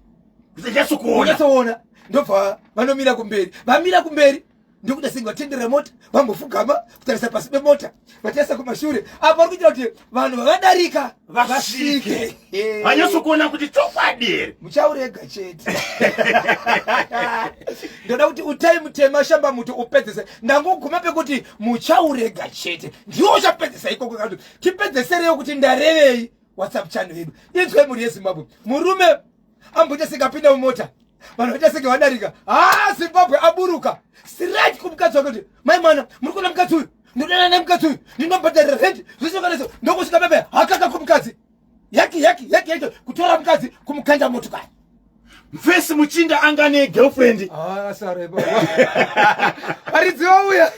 Speaker 1: Kuti nyatsokuona.
Speaker 2: Kunyatsoona. Ndobva vanomira kumberi. Vamira kumberi ndokuda senge vatenderera mota, vambofugama kutarisa pasi pemota, vatarisa kumashure apa, vari kuitira kuti vanhu vavadarika
Speaker 1: vasvike, vanyatsokuona kuti chokwadi here.
Speaker 2: Muchaurega chete. Ndoda kuti utai mutema shamba muti upedzese. Ndangoguma pekuti muchaurega chete, ndiwo uchapedzesa ikoko. Kati tipedzesereyo kuti ndarevei. WhatsApp channel yedu inzwai, mhuri yeZimbabwe. Murume amboita singapinda mumota.
Speaker 3: Vanhu vaita senge vadarika. Ha, Zimbabwe aburuka straight kumukadzi wake kuti mai mwana, muri kuona mukadzi uyu, ndodana nemukadzi uyu, ndinobhadharira rent zvese zvakadai. Ndokusvika pepe hakaka kumukadzi, yaki yaki yaki yaki, kutora mukadzi kumukanda motokari.
Speaker 1: Mfesi muchinda anga ne girlfriend.
Speaker 3: Ah, sorry varidzi vauya,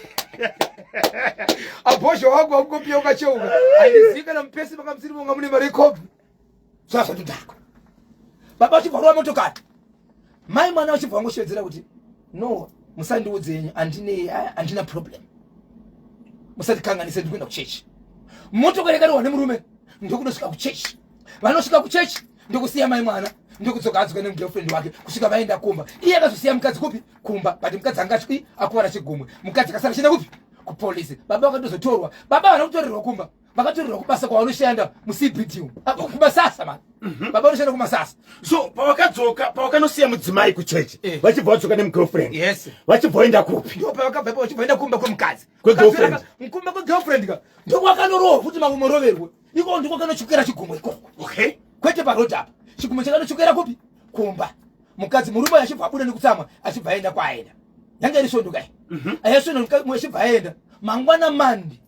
Speaker 3: abhozho wangu wangopiya ukacheuka, handizivi kana mupesi manga musiri monga mune mari yekopi, zvazvatodhakwa. Baba vachibva rova motokari, mai mwana vachibva vangoshevedzera kuti no, musandiudze yenyu, handina problem, musatikanganise, ndikuenda kuchechi. Motokari yakarohwa nemurume, ndokunosvika kuchechi. Vanosvika kuchechi ndokusiya mai mwana, ndokudzoka adzoka nemugirlfriend wake kusvika vaenda kumba. Iye akazosiya mukadzi kupi? Kumba. But mukadzi anga achii akuvara chigumwe, mukadzi akasara chienda kupi? Kupolisi. Baba vakatozotorwa, baba vana kutorerwa kumba, vakatorerwa kubasa kwavanoshanda muCBD, kumasasa mani. Baba vanoshanda kumasasa.
Speaker 1: So pavakadzoka, pavakanosiya mudzimai kuchechi, vachibva vadzoka nemugirlfriend.
Speaker 3: Yes.
Speaker 1: Vachibva vaenda kupi?
Speaker 3: Ndo pavakabva ipo, vachibva vaenda kumba kwemukadzi.
Speaker 1: Kwegirlfriend.
Speaker 3: Kumba kwegirlfriend ka, ndokwakandorohwa futi, makumoroverwe iko, ndiko kanochukira chigumwe ikoko. Kwete paroad apa, chigumwe chakanochukira kupi? Kumba. Mukadzi, murume achibva abuda nekutsamwa, achibva aenda kwaaenda. Yanga iri svondo kai, aya svondo, achibva aenda. Mangwana mandi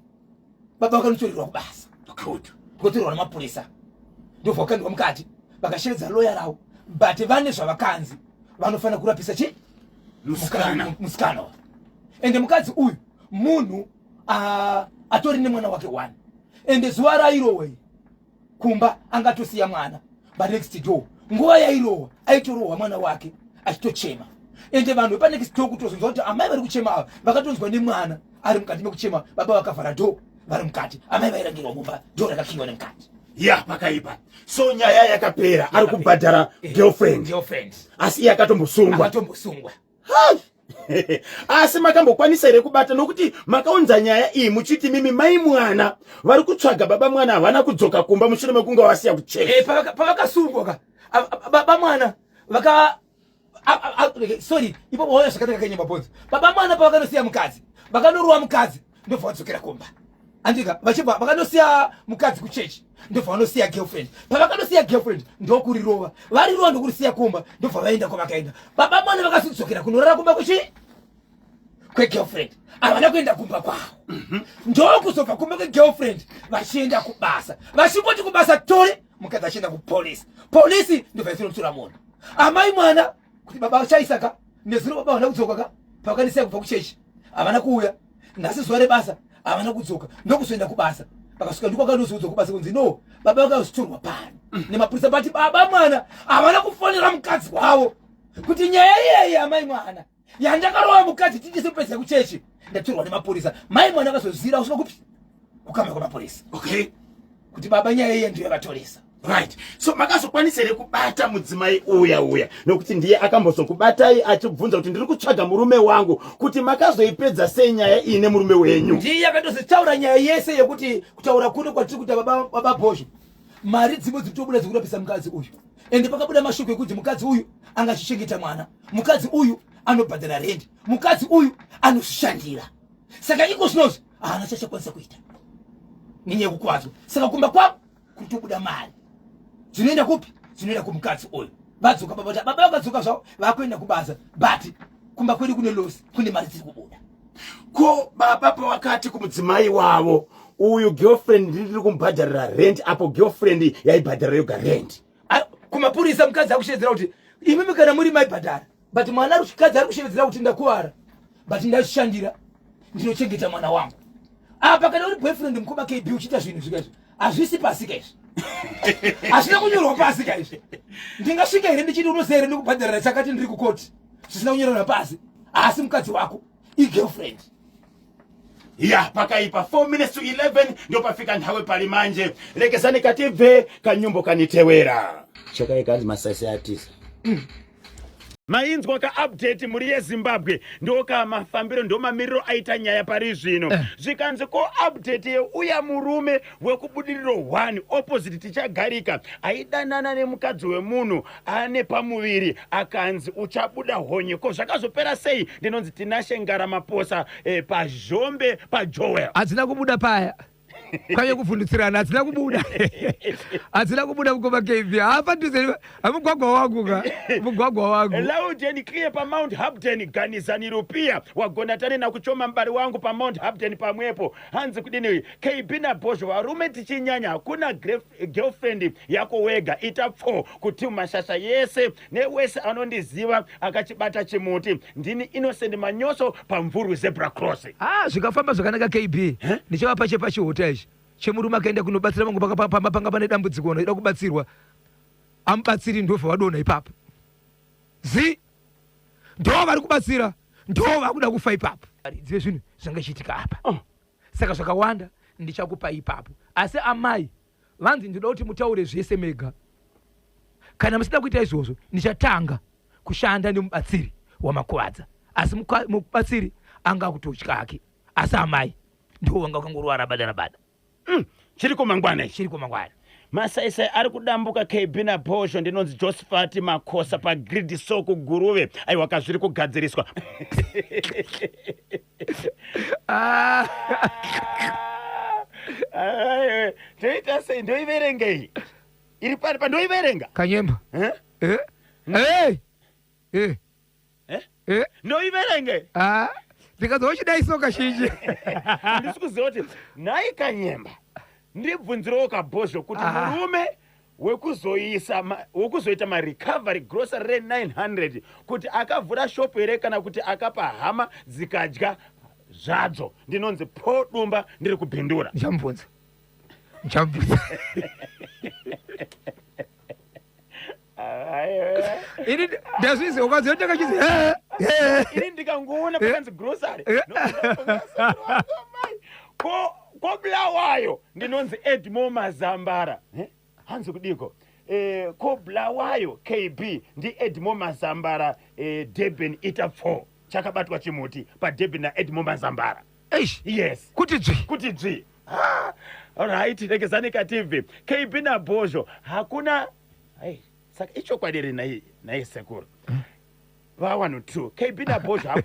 Speaker 3: baba vakanotorerwa kubasa.
Speaker 1: Good.
Speaker 3: Kutorerwa nemapurisa, ndobva vakandwa mukati, vakashevedza loya ravo, but vane zvavakanzi vanofanira kurapisa chi
Speaker 1: musikana.
Speaker 3: Musikana uyu, ende mukadzi uyu munhu atori nemwana wake one, ende zuva rairohwa iri kumba angatosiya mwana panext door. Nguva yairohwa aitorohwa mwana wake achitochema, ende vanhu vepanext door kutozonzwa kuti amai vari kuchema ava, vakatonzwa nemwana ari mukati mekuchema. Baba vakavhara door vari mukati, amai vairangirwa mumba, door rakakiwa nemukati.
Speaker 1: Ya, pakaipa. So nyaya yakapera, ari kubhadhara girlfriend.
Speaker 3: Girlfriend.
Speaker 1: Asi iye akatombosungwa.
Speaker 3: Akatombosungwa.
Speaker 1: Asi makambokwanisa here kubata, nokuti makaunza nyaya iyi muchiti mimi mai mwana vari kutsvaga baba mwana, havana kudzoka kumba mushure mekunge vasiya kuchechi?
Speaker 3: Pavakasungwa ka, baba mwana vaka sorry, ipo wauya zvakanaka kenyama bhonzo. Baba mwana pavakanosiya mukadzi, vakanorowa mukadzi, ndobva vadzokera kumba, andika vachibva vakanosiya mukadzi kuchechi, ndobva vanosiya girlfriend. Pavakanosiya girlfriend ndokurirova, varirova ndokurisiya kumba, ndobva vaenda kwavakaenda. Baba mwana vakazodzokera kunorara kumba kuchi kwegirlfriend, havana kuenda kumba kwavo. Ndokuzobva kumba kwegirlfriend vachienda kubasa, vachingoti kubasa tore mukadzi achienda kupolisi, polisi ndobva isinomutora munhu. Amai mwana kuti baba vachaisaka nezuro, baba havana kudzoka ka, pavakanisiya kubva kuchechi havana kuuya, nhasi zuva rebasa havana kudzoka. Ndokuzoenda kubasa, vakasvika ndikwakanozoudzwa kubasa kunzi no, baba vakazotorwa pano nemapurisa. But baba mwana havana kufonera mukadzi wavo kuti nyaya iyeyi, amai mwana, yandakarova mukadzi titisepedza kuchechi, ndatorwa nemapurisa. Mai mwana akazozira kusvika kupi? Kukamba kwemapurisa. Kuti baba, nyaya iye ndiyo yavatoresa.
Speaker 1: Right, so makazokwanisa here kubata mudzimai uya uya, nokuti ndiye akambozokubatai achibvunza kuti ndiri kutsvaga murume wangu, kuti makazoipedza sei nyaya iyi nemurume wenyu?
Speaker 3: Ndiye akatozotaura nyaya yese yekuti kutaura kuno kwatiri kuita, baba Bhozho, mari dzimwe dzikutobuda dzekurapisa mukadzi uyu, ende pakabuda mashoko ekuti mukadzi uyu angachichengeta mwana, mukadzi uyu anobhadhara rendi, mukadzi uyu anozvishandira. Saka iko zvinozvi haana chachakwanisa kuita nenyaya yekukuvadzwa. Saka kumba kwavo kutobuda mari dzinoenda kupi? Dzinoenda kumukadzi uyu. Vadzoka baba, baba vakadzoka zvavo, vakuenda kubasa, but kumba kwedu kune loss, kune mari dziri kubuda.
Speaker 1: Ko baba pavakati kumudzimai wavo, uyu girlfriend ndiri kumubhadharira rent, apo girlfriend yaibhadhara yoga rent?
Speaker 3: Kumapurisa mukadzi akushevedzera kuti imimi kana muri maibhadhara, but mwana mukadzi ari kushevedzera kuti ndakuvara, but ndazvishandira, ndinochengeta mwana wangu. Apa kana uri boyfriend, mukoma KB, uchiita zvinhu zvika izvi, hazvisi pasi ka izvi, hazvina kunyorwa pasi ka izvi. Ndingasvika here ndichiti unoziva here ndikubhadharira chakati, ndiri kukoti, zvisina kunyorerwa pasi? Asi mukadzi wako igirlfriend.
Speaker 1: Ya, pakaipa. 4 minutes to 11 ndopafika nthawe pali manje. Lekezani katibve kanyumbo kanitewera chakaikanzi masasi atisa. Mainzwa kaupdate, mhuri yeZimbabwe, ndoka mafambiro, ndo mamiriro aita nyaya pari zvino. Zvikanzi ko update yeuya murume wekuBudiriro 1 opposite Tichagarika aidanana nemukadzi wemunhu ane pamuviri, akanzi uchabuda honye, ko zvakazopera sei? Ndinonzi Tinashe Ngaramaposa, pazhombe paJoel.
Speaker 2: Hadzina kubuda paya.
Speaker 3: Kwaive kuvhundutsirana, hadzina kubuda, hadzina kubuda mukoma KB. Hapadhuze mugwagwa wangu ka, mugwagwa wangu.
Speaker 1: Loud and clear paMount Hampden. Ganizani Rupiya wagona tane nakuchoma mubari wangu paMount Hampden pamwepo. Hanzi kudini KB naBhozho, varume tichinyanya, hakuna girlfriend yako wega, ita pfo kuti mashasha yese newese anondiziva akachibata chimuti. Ndini Innocent Manyoso paMvurwi Zebra Cross.
Speaker 3: Ah, zvikafamba zvakanaka KB, ndichavapa chepachihota ichi chemurume akaenda kunobatsira vangu pamba panga pane dambudziko, vanoda kubatsirwa, amubatsiri ndobva vadonha ipapo. Zi ndo vari kubatsira, ndo vakuda kufa ipapo. Dzive zvinhu zvanga ichiitika apa.
Speaker 1: Oh.
Speaker 3: Saka zvakawanda ndichakupa ipapo, asi amai vanzi ndinoda kuti mutaure zvese mega. Kana musina kuita izvozvo, ndichatanga kushanda nemubatsiri wamakuvadza. Asi mubatsiri anga akutotya hake, asi amai ndivo vanga vakangorova rabada rabada.
Speaker 1: Chiriko mangwana ichi.
Speaker 3: Chiriko mangwana.
Speaker 1: Masaisai ari kudambuka KB naBhozho. Ndinonzi Josephat Makosa paGrid Soko Guruve. Aiwa, kazviri kugadziriswa.
Speaker 3: Ah.
Speaker 1: Aiwa, toita sei? Ndoiverengei iri pari pa? Ndoiverenga?
Speaker 3: Kanyemba.
Speaker 1: Eh?
Speaker 3: Eh? Eh! Eh!
Speaker 1: Eh?
Speaker 3: Eh?
Speaker 1: Ndoiverenge?
Speaker 3: Ah, ndikazwa uchidai so kazhinji.
Speaker 1: Handisi kuziva kuti nhai Kanyemba, ndibvunzirewo kaBhozho kuti
Speaker 3: Ah.
Speaker 1: murume wekuzoita marecovery grocery re900 kuti akavhura shopu here kana kuti akapa hama dzikadya zvadzo? Ndinonzi Po Dumba, ndiri kubhindura.
Speaker 3: Ndichamubvunza, ndichamubvunza. Ini ndazviziva, ukaziva ndakachizi.
Speaker 1: Ini ndikangoona pakanzi grocery, ko koBulawayo. Ndinonzi Edmo Mazambara. Eh? Hanzi kudiko? Kobulawayo KB, ndi Edmo Mazambara. Durban ita 4 chakabatwa chimuti paDurban naEdmo Mazambara.
Speaker 3: Eish.
Speaker 1: Yes.
Speaker 3: Kuti dzvi.
Speaker 1: Kuti dzvi. Alright, rekezani kativhi. KB naBhozho, hakuna. Ai, saka ichokwadi here nhai sekuru va1 2 KB naBhozho?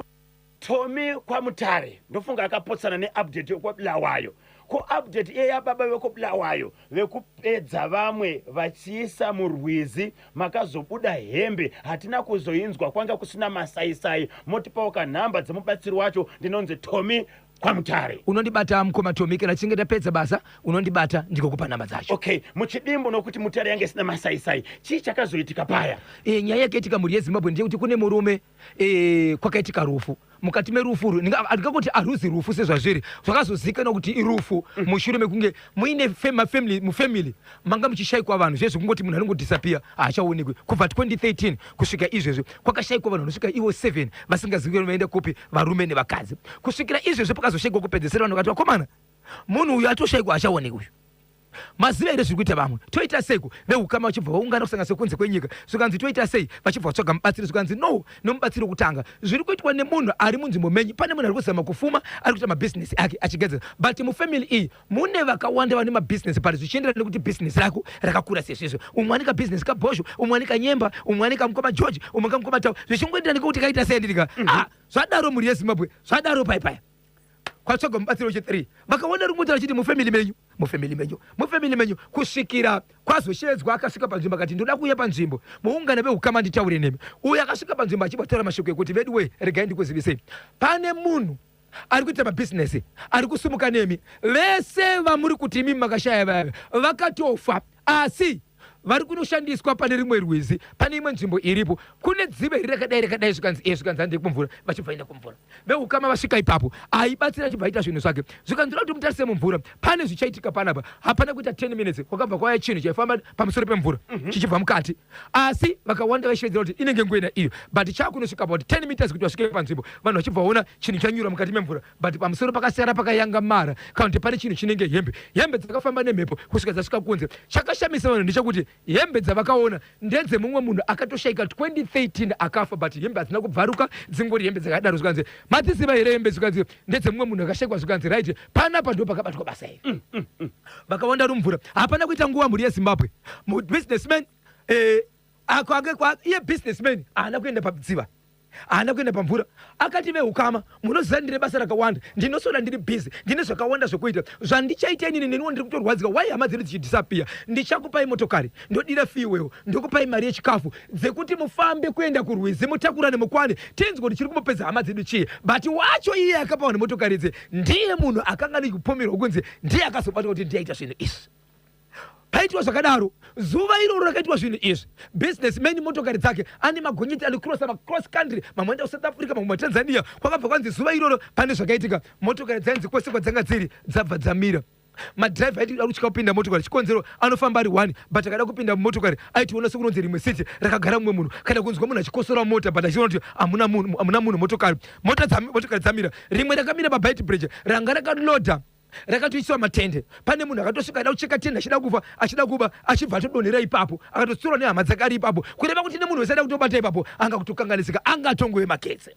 Speaker 1: Tomi kwaMutare, ndofunga akapotsana neupdate yekwaBulawayo. Ko update iye yababa vekwaBulawayo vekupedza vamwe vachiisa murwizi, makazobuda hembe, hatina kuzoinzwa, kwanga kusina masaisai. Motipawo kanhamba dzemubatsiri wacho. Ndinonzi Tomi kwaMutare.
Speaker 3: Unondibata mukoma Tomi, kana tichinge tapedza basa unondibata, ndikokupa namba dzacho.
Speaker 1: Okay, muchidimbu, nokuti Mutare yange isina masaisai, chii chakazoitika paya?
Speaker 3: Nyaya yakaitika, mhuri yeZimbabwe, ndeyekuti kune murume, kwakaitika rufu. Mukati merufu urwu, ndingangoti haruzi rufu sezvazviri, zvakazozikanwa kuti irufu mushure mekunge muine mafamily, mufamily manga muchishayikwa vanhu zvezvo, kungoti munhu anongodisappear, haachaonekwi. Kubva 2013 kusvika izvezvi kwakashayikwa vanhu vanosvika ivo 7 vasingazivi kuti vaenda kupi, varume nevakadzi. Kusvikira izvezvi pakazoshayikwa kupedzesera, vanhu vakati, "Vakomana, munhu uyu atoshayikwa, haachaonekwi uyu. Maziva here zviri kuita vamwe? Toita seiko?" Veukama vachibva vaungana, kusanganisa kunze kwenyika. Zvikanzi, "Toita sei?" Vachibva vatsvaga mubatsiri. Zvikanzi, "No, nomubatsiri wekutanga, zviri kuitwa nemunhu ari munzvimbo menyu, pane munhu ari kuzama kufuma, ari kuita mabhizinesi ake achigadzira, but mufamily iyi mune vakawanda vane mabhizinesi, but zvichienderana nekuti bhizinesi rako rakakura sezvizvo. Umwe ane kabhizinesi kaBhozho, umwe ane kanyemba, umwe ane kamukoma George, umwe kamukoma Tau, zvichingoenderana nekuti kaita sei." Ndika ah, zvadaro, mhuri yeZimbabwe, zvadaro pai paya kwatsvagwa mubatsiri wechi3. Vakawanda ri kumuta vachiti mufamily menyu, mufamily menyu, mufamily menyu, kusvikira kwazoshedzwa. Akasvika panzvimbo akati, "Ndoda kuuya panzvimbo muungana veukama nditaure nemi." Uyo akasvika panzvimbo achibataura mashoko ekuti, "Vedu we, regai ndikuzivisei, pane munhu ari kuita mabhizinesi ari kusumuka nemi. Vese vamuri kuti imimi makashaya vaya vakatofa, asi vari kunoshandiswa pane rimwe rwizi, pane imwe nzvimbo iripo, kune dziva iri rakadai rakadai." Zvikanzi, "E." Zvikanzi, "Handei kumvura." Vachibva enda kumvura. Veukama vasvika ipapo, aibatsira achibva aita zvinhu zvake. Zvikanzi, "Ndoda kuti mutarise mumvura, pane zvichaitika panapa." Hapana kuita 10 minutes, kwakabva kwauya chinhu chaifamba pamusoro pemvura chichibva mukati, asi vakawanda vaishevedzera kuti inenge ngwena iyo, but chakunosvika about 10 meters kuti vasvike panzvimbo, vanhu vachibva vaona chinhu chanyura mukati memvura, but pamusoro pakasara pakayanga mara, kana kuti pane chinhu chinenge hembe. Hembe dzakafamba nemhepo kusvika dzasvika kunze. Chakashamisa vanhu ndechekuti hembe dzavakaona ndedzemumwe munhu akatoshayika 2013, akafa, but hembe hadzina kubvaruka, dzingori hembe dzakadaro. Zvikanzi, "Madziziva here hembe?" Zvikanzi, "Ndedzemumwe munhu akashayikwa." Zvikanzi, "Right, panapa ndo pakabatwa basa iri." Vakawanda rumvura. Hapana kuita nguva, mhuri yeZimbabwe, businessman iye businessman haana kuenda padziva. Haana kuenda pamvura. Akati, "Veukama, munoziva ndine basa rakawanda, ndinoswera ndiri busy, ndine zvakawanda zvokuita. Zvandichaita inini, neniwo ndiri kutorwadzika wai hama dzedu dzichidisappear. Ndichakupai motokari, ndodira fuel, ndokupai mari yechikafu dzekuti mufambe kuenda kurwizi, mutakurane, mukwane, tinzwe kuti chiri kumbopedza hama dzedu chii." But wacho iye akapawa nemotokari idzi ndiye munhu akanga nekupomerwa kunzi ndiye akazobatwa kuti ndiye aita zvinhu izvi. Paitwa zvakadaro, zuva iroro rakaitwa zvinhu izvi, businessman motokari dzake ane magonyeti anocrossa macross country, mamwe aenda kuSouth Africa, mamwe maTanzania. Kwakabva kwanzi zuva iroro pane zvakaitika, motokari dzainzi kwese kwadzanga dziri dzabva dzamira. Madhiraivha aiti kuda kutya kupinda motokari, chikonzero anofamba ari one, but akada kupinda mumotokari aitiona sekunonzi rimwe seat rakagara mumwe munhu, kana kunzwa munhu achikosora mota, but achiona kuti hamuna munhu, hamuna munhu. Motokari motokari dzamira. Rimwe rakamira paBeitbridge ranga rakalodha, rakatoisiwa matende. Pane munhu akatosvika ada kucheka tende, achida kufa, achida kuba, achibva atodonhera ipapo, akatotsiurwa nehama dzake ari ipapo. Kureva kuti nemunhu wese ada kutobata ipapo anga kutokanganisika, angatongove magetsi.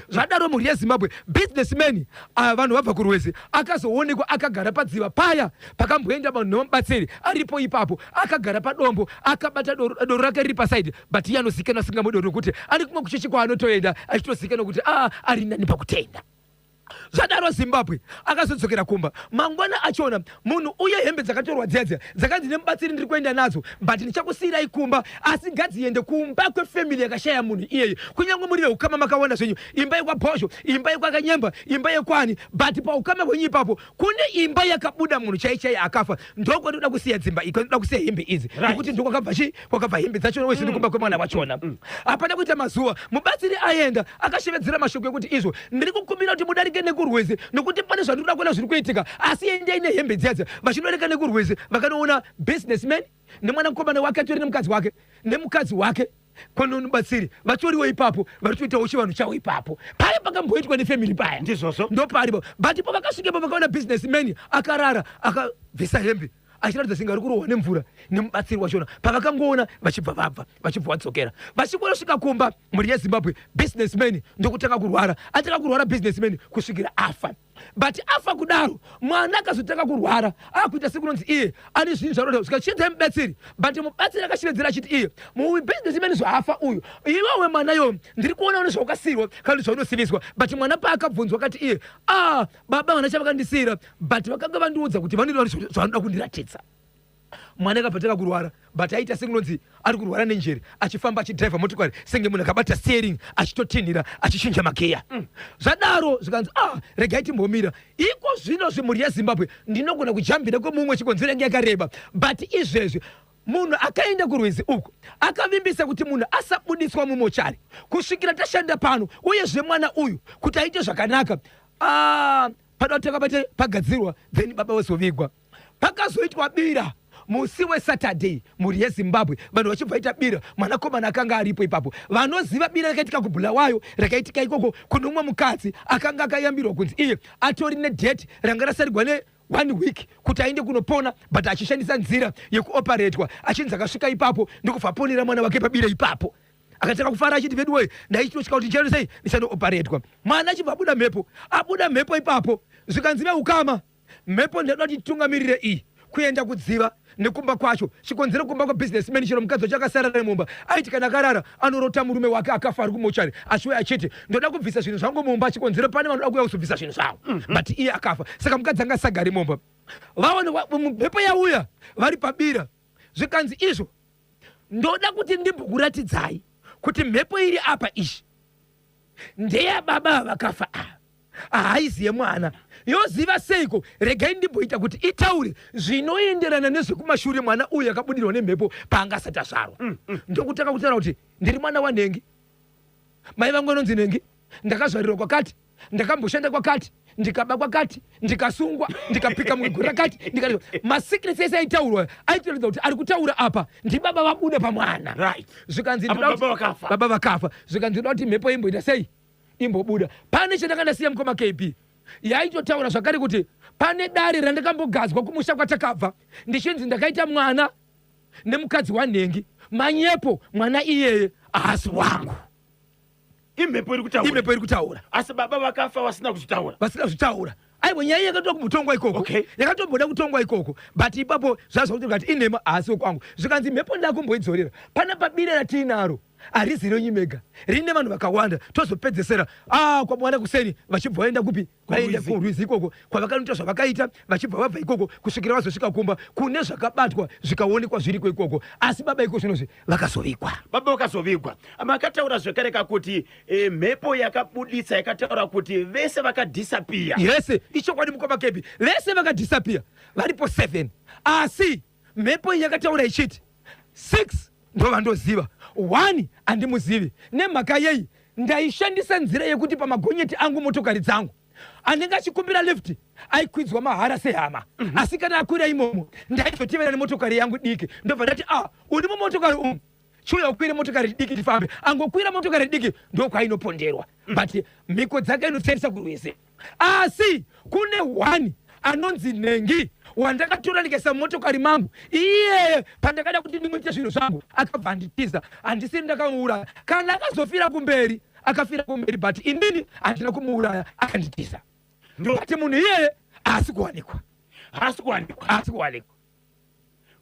Speaker 3: Zvadaro, mhuri yeZimbabwe, businessman, vanhu vabva kurwezi, akazoonekwa akagara padziva paya pakamboenda vanhu nevamubatsiri. Aripo ipapo, akagara padombo, akabata doro, doro rake riri paside, but iye anozikanwa asingamudoro nokuti ari kumwe kuchechi kwaanotoenda, achitozikanwa kuti a ari nani pakutenda. Zvadaro, Zimbabwe, akazodzokera kumba mangwana achona munhu uye hembe dzakatorwa dziya dziya dzakanzi nemubatsiri, "Ndiri kuenda nadzo, but ndichakusiyirai kumba, asi ngadziende kumba kwefamily yakashaya munhu iyeye. Kunyange muri veukama makawanda zvenyu, imba yekwaBhozho, imba yekwaKanyemba, imba yekwani, but paukama hwenyu ipapo kune imba yakabuda munhu chai chai akafa. Ndokwandinoda kusiya dzimba, kwandinoda kusiya hembe idzi, nekuti ndokwakabva chi kwakabva hembe dzachona wese, ndikumba kwemwana wachona." Hapana kuita mazuva, mubatsiri aenda akashevedzera mashoko ekuti, "Izvo ndiri kukumbira kuti mudarike nekurwezi, nokuti pane zvandinoda kuona zviri kuitika, asi endei nehembe dziya." Vachinodarika nekurwezi, vakanoona businessman nemwanakomana wake atori nemukadzi wake, kwanomubatsiri vatoriwo ipapo, vari kutoitawo chivanhu chavo ipapo paya pakamboitwa nefamily paya.
Speaker 1: Ndizvozvo.
Speaker 3: Ndoparipo. But pavakasvikepo, vakaona businessman akarara akabvisa hembe, achiratidza singe ari kurohwa nemvura nemubatsiri wachona. Pavakangoona, vachibva vabva, vachibva vadzokera. Vachingosvika kumba, mhuri yeZimbabwe, businessman ndokutanga kurwara. Atanga kurwara businessman kusvikira afa. But afa kudaro, mwana akazotanga kurwara, akuita sekunonzi iye ane zvinhu zvaroda, zvikachedzai mubatsiri. But mubatsiri akashevedzera achiti, "Iye mubusinessman zvaafa uyu, iwewe mwana yo ndiri kuona une zvaukasiyirwa kana kuti zvaunosiviswa." But mwana paakabvunzwa akati iye, "A baba vana chavakandisiyira, but vakanga vandiudza kuti vanoda zvavanoda kundiratidza." Mwana akabva tanga kurwara, but aita sekunonzi ari kurwara nenjere, achifamba achidhiraivha motokari senge munhu akabata steering, achitotinhira, achichinja mageya. Zvadaro zvikanzi, "Ah, regai timbomira iko zvino." Zvimhuri yeZimbabwe, ndinogona kujambira kwemumwe, chikonzero yange yakareba, but izvezvi munhu akaenda kurwizi uku akavimbisa kuti munhu asabudiswa mumochari kusvikira tashanda pano, uyezve mwana uyu kuti aite zvakanaka. Ah, pada kutanga paite pagadzirwa, then baba vozovigwa. Pakazoitwa bira musi weSaturday, mhuri yeZimbabwe, vanhu vachibva ita bira. Mwanakomana akanga aripo ipapo. Vanoziva bira rakaitika kuBhulawayo, rakaitika ikoko kune umwe mukadzi akanga akayambirwa kunzi iye atori nedate ranga rasarirwa ne one week kuti aende kunopona, but achishandisa nzira yekuoparetwa, achinzi akasvika ipapo ndokubva aponera mwana wake pabira ipapo. Akatanga kufara achiti, "Veduwe, ndaichitotya kuti ndichano sei, ndichanooparetwa." Mwana achibva abuda mhepo, abuda mhepo ipapo, zvikanzi, "Veukama, mhepo ndinoda kuti titungamirire iyi kuenda kudziva nekumba kwacho." Chikonzero, kumba kwabusinessman, chero mukadzi wacho akasarara mumba, aiti kana akarara anorota murume wake akafa ari kumochari, achiuya achiti, "Ndoda kubvisa zvinhu zvangu mumba, chikonzero pane vanoda kuuya kuzobvisa zvinhu zvavo." But iye akafa, saka mukadzi anga asagari mumba. Vaona mhepo yauya vari pabira, zvikanzi, "Izvo ndoda kuti ndimbokuratidzai kuti mhepo iri apa izvi ndeyababa vakafa ava, haizi yemwana. Yoziva seiko? Regai ndimboita kuti itaure zvinoenderana nezvekumashure. Mwana uyu akabudirwa nemhepo paanga asati azvarwa." Ndokutanga kutaura kuti, "Ndiri mwana wanhengi, mai vangu vanonzi nhengi, ndakazvarirwa kwakati, ndakamboshanda kwakati, ndikaba kwakati, ndikasungwa, ndikapika mugore rakati, ndikati." Masecrets ese aitaurwa aitoratidza kuti ari kutaura apa ndibaba vabuda pamwana. Zvikanzi,
Speaker 1: Apo
Speaker 3: "Ndoda
Speaker 1: baba vakafa.
Speaker 3: Baba vakafa. Zvikanzi, "Ndoda kuti mhepo imboita sei, imbobuda." Pane chandanga ndasiya, mukoma KB, yaitotaura zvakare kuti pane dare randakambogadzwa kumusha kwatakabva, ndichinzi ndakaita mwana nemukadzi wanhengi. Manyepo, mwana iyeye haasi wangu.
Speaker 1: Imhepo iri kutaura.
Speaker 3: Imhepo iri kutaura.
Speaker 1: Asi baba vakafa vasina kuzvitaura.
Speaker 3: Vasina kuzvitaura. Aiwa, nyaya yakatoda kumbotongwa ikoko. Yakatomboda kutongwa ikoko, but ipapo zvazva kuti kati inhema, haasi wekwangu. Zvikanzi, "Mhepo ndakumboidzorera pana pabira ratiinaro." harizi renyu mega, rine vanhu vakawanda. Tozopedzesera kwamwana kuseni vachibva vaenda kupi? Vaenda kurwizi ikoko kwavakanoita zvavakaita, vachibva vabva ikoko kusvikira vazosvika kumba kune zvakabatwa zvikaonekwa zviriko ikoko. Asi baba iko zvinozvi vakazovigwa.
Speaker 1: Baba vakazovigwa. Makataura zvekare kakuti mhepo yakabuditsa yakataura kuti vese vakadisappear.
Speaker 3: Yes, ichokwadi mukoma Kepi, vese vakadisappear varipo 7, asi mhepo iyi yakataura ichiti 6 ndovandoziva, 1 handimuzivi. Nemhaka yei? Ndaishandisa nzira yekuti pamagonyeti angu, motokari dzangu, anenge achikumbira lift aikwidzwa mahara sehama. Asi kana akwira imomo, ndaizotevera nemotokari yangu diki. Ndobva ndati, "Uri mumotokari umu, chiuya ukwire motokari diki tifambe." Angokwira motokari diki, ndokwainoponderwa. But mhiko dzake inotserisa kurwizi. Asi kune one anonzi Nhengi wandakatora ndikaisa mumotokari mangu. Iyeye pandakada kuti ndimuite zvinhu zvangu, akabva anditiza. Handisiri ndakamuuraya. Kana akazofira kumberi, akafira kumberi, but inini handina kumuuraya, akanditiza. But munhu iyeye haasi kuwanikwa.
Speaker 1: Haasi kuwanikwa.
Speaker 3: Haasi kuwanikwa.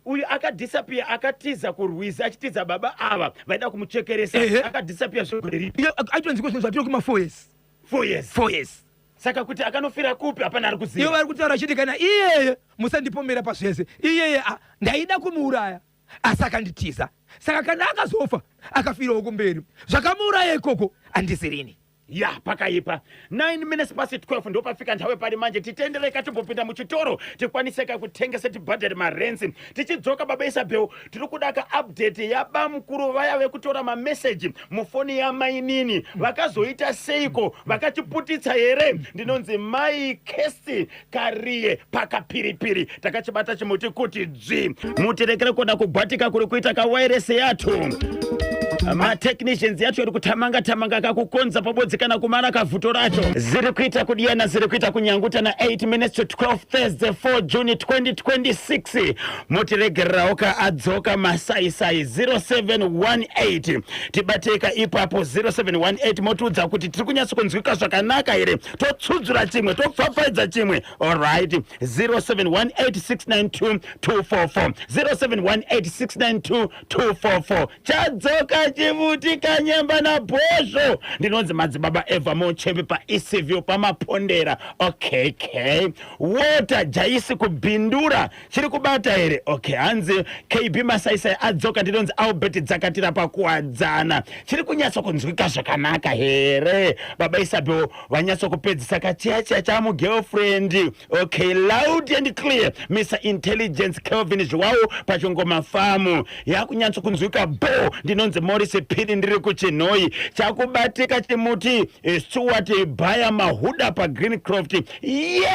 Speaker 1: Uyu akadisappear, akatiza kurwizi achitiza baba ava vaida kumuchekeresa. Akadisappear zvegore ripi?
Speaker 3: Aitonzikwa zvinhu zvatiri kuma 4 years.
Speaker 1: 4 years.
Speaker 3: 4 years.
Speaker 1: Saka kuti akanofira kupi hapana ari
Speaker 3: Ivo
Speaker 1: kuziva.
Speaker 3: Vari kutaura chiti kana iyeye musandipomera pazvese. Iyeye ndaida kumuuraya asi akanditiza. Saka kana akazofa, akafirawo kumberi. Zvakamuuraya ikoko handisirini.
Speaker 1: Ya, pakaipa. 9 minutes past 12 ndopafika nthawe pari manje. Titendereka timbopinda muchitoro tikwaniseka kutengesa, tibhadhare marensi. Tichidzoka, baba Isabel, tiri kuda ka update yabamukuru vaya vekutora mameseji mufoni yamainini. Vakazoita seiko? Vakachiputitsa here? Ndinonzi Mai Kesi Kariye pakapiripiri. Takachibata chimuti kuti dzvi. Mutirekere kuda kugwatika kuri kuita kawairesi yathu. Matechnicians yacho iri kutamanga tamanga kakukonza pabodzi kana kumara kavhuto racho. Ziri kuita kudiyana, ziri kuita kunyanguta na 8 minutes to 12, Thursday 4 June 2026. Mutiregererawo ka adzoka masaisai. 0718 tibateka ipapo, 0718, motiudza kuti tiri kunyatso kunzwika zvakanaka here. Totsudzura chimwe, topfapfaidza chimwe. Alright, 0718692244, 0718692244. Chadzoka chimuti kanyemba nabhozvo. Ndinonzi Madzibaba Eva Mochembe paECV pamapondera. Okay, k water jaisi kubhindura chiri kubata here? Okay, hanzi KB masaisai adzoka. Ndinonzi Albert Dzakatira pakuwadzana. Chiri kunyatso kunzwika zvakanaka here? Baba Isabel vanyatso kupedzisa kachiya chiya chamugirlfriend. Okay, loud and clear. Mr Intelligence Kelvin Zhuwawo pachingoma famu yakunyatso kunzwika bo. Ndinonzi Morris Piri, ndiri kuchinhoi. Chakubatika chimuti. Stuart Baya Mahuda paGreencroft. Ye,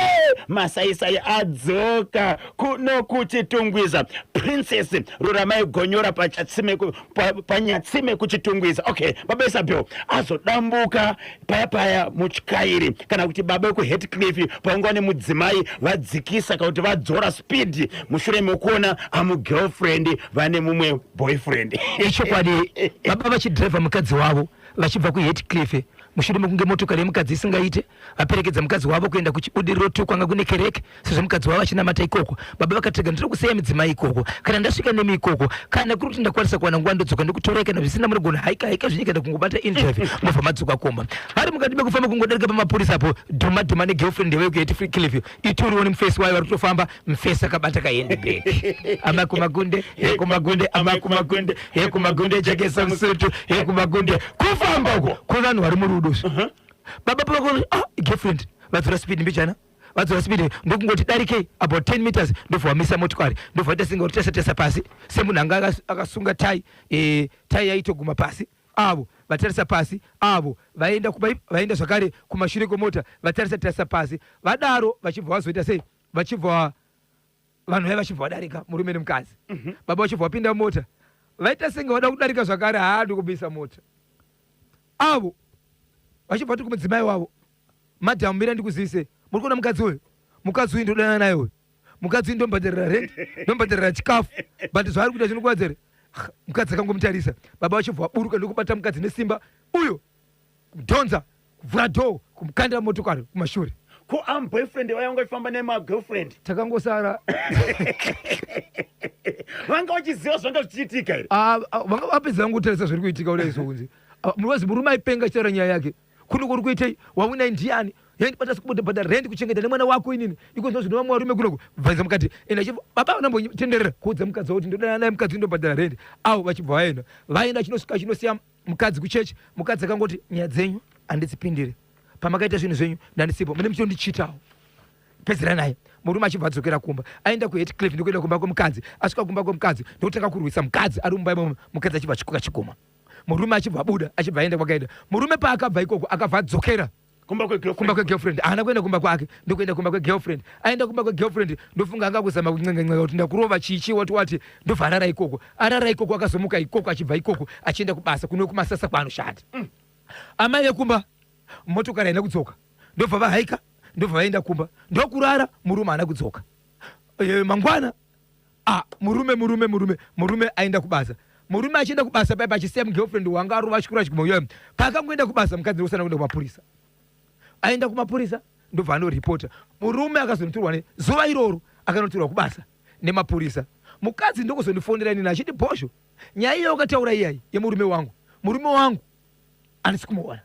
Speaker 1: masaisai adzoka kuno kuchitungwiza. Princess Ruramai Gonyora pachatsime panyatsime kuchitungwiza. Okay, baba Isabel azodambuka paya paya mutyairi kana kuti baba wekuHatcliffe paunga nemudzimai vadzikisa kana kuti vadzora speed mushure mekuona amugirlfriend vane mumwe boyfriend.
Speaker 2: Ichokwadi, baba vachidhiraivha mukadzi wavo vachibva kuHatcliffe mushure mekunge motokari yemukadzi isingaite. Vaperekedza mukadzi wavo kuenda kuchibudiriro tu kwanga kune kereke, sezvo mukadzi wavo achinamata ikoko. Baba vakatega, "Ndiri kusiya mudzimai ikoko. Kana ndasvika nemi ikoko, kana kuri kuti ndakwanisa kuwana nguva, ndodzoka ndikutorai. Kana zvisina, munogona haika haika zvinyi kana kungobata inDrive, mobva madzoka kumba." Vari mukati mekufamba, kungodarika pamapurisa apo, dhuma dhuma negirlfriend yevekuHatcliffe. Itoriwo nemufesi wayo vari kutofamba, mufesi akabata kahandbag. Amakumagunde hekumagunde, amakumagunde hekumagunde, jekesa musutu hekumagunde. Kufamba uko kwevanhu vari murudo. Baba pavakaona, ah, girlfriend vadzora speed mbijana, vadzora speed, ndokungoti darikei about 10 meters, ndobva wamisa motokari, ndobva vaita singa kuti tesa tesa pasi semunhu anga akasunga tai, tai yaitoguma pasi. Avo vatarisa pasi, avo vaenda vaenda zvakare kumashure kwemota, vatarisa tarisa pasi. Vadaro vachibva vazoita sei? Vachibva vanhu vaiva vachibva vadarika, murume nemukadzi. Baba vachibva vapinda mumota, vaita senge vada kudarika zvakare. Haa, ndikubisa mota. Avo vachibva vati kumudzimai wavo, "Madhamu, mira ndikuzivise. Muri kuona mukadzi uyu? Mukadzi uyu ndodanana naye uyu. Mukadzi uyu ndomubhadharira rent, ndomubhadharira chikafu, but zvaari kuita zvinokuvadza here?" Mukadzi akangomutarisa. Baba vachibva vaburuka ndokubata mukadzi nesimba uyo, kudhonza, kuvhura dhoo, kumukandira motokari kumashure.
Speaker 1: Ko am boyfriend vaya vanga vachifamba nemagirlfriend?
Speaker 2: Takangosara.
Speaker 1: Vanga vachiziva zvanga zvichiitika here?
Speaker 2: Ah, ah, vanga vapedza vangotarisa zviri kuitika kudai so kunzi. Ah, murume murume aipenga achitaura nyaya yake. Kuno kuri kuitei? Wawina ndiani? Yandibata sikubhadhara rent kuchengeta nemwana wako inini. Iko zvino zvino vamwe varume kunoku. Bvaza mukati. Enda achibva baba vanambotenderera kuudza mukadzi wavo kuti ndodanana naye mukadzi ndobhadhara rent. Avo vachibva vaenda. Vaenda achinosvika achinosiya mukadzi kuchechi. Mukadzi akangoti nyaya dzenyu handidzipindire. Pamakaita zvinhu zvenyu ndandisipo. Mune muchondichitawo. Pedzera naye. Murume achibva adzokera kumba. Aenda kuHatcliffe ndokuenda kumba kwemukadzi. Asvika kumba kwemukadzi ndokutanga kurwisa mukadzi ari mumba imomo. Mukadzi achibva achikuka chigoma. Murume achibva abuda achibva aenda kwakaenda. Murume paakabva ikoko akabva adzokera
Speaker 1: kumba kwegirlfriend.
Speaker 2: Kumba kwegirlfriend. Haana kuenda kumba kwake, ndokuenda kumba kwegirlfriend. Aenda kumba kwegirlfriend ndofunga anga kuzama kuncenga-ncenga kuti ndakurova chii chii wati wati ndobva arara ikoko. Arara ikoko akazomuka ikoko achibva ikoko achienda kubasa kuno kumasasa kwaanoshanda. Amai vekumba motokari haina kudzoka ndobva vahaika ndobva vaenda kumba ndokurara murume haana kudzoka. E, mangwana ah, murume murume murume murume aenda kubasa murume achienda kubasa paipa achisiya mugirlfriend wanga arova achikura achiguma uya paakangoenda kubasa mukadzi ndokusana kuenda kumapurisa aenda kumapurisa ndobva anoripota murume akazonotorwa ne zuva iroro akanotorwa kubasa nemapurisa mukadzi ndokuzondifonera inini achiti bhozho nyaya iya wakataura iyayi yemurume wangu murume wangu handisi kumuona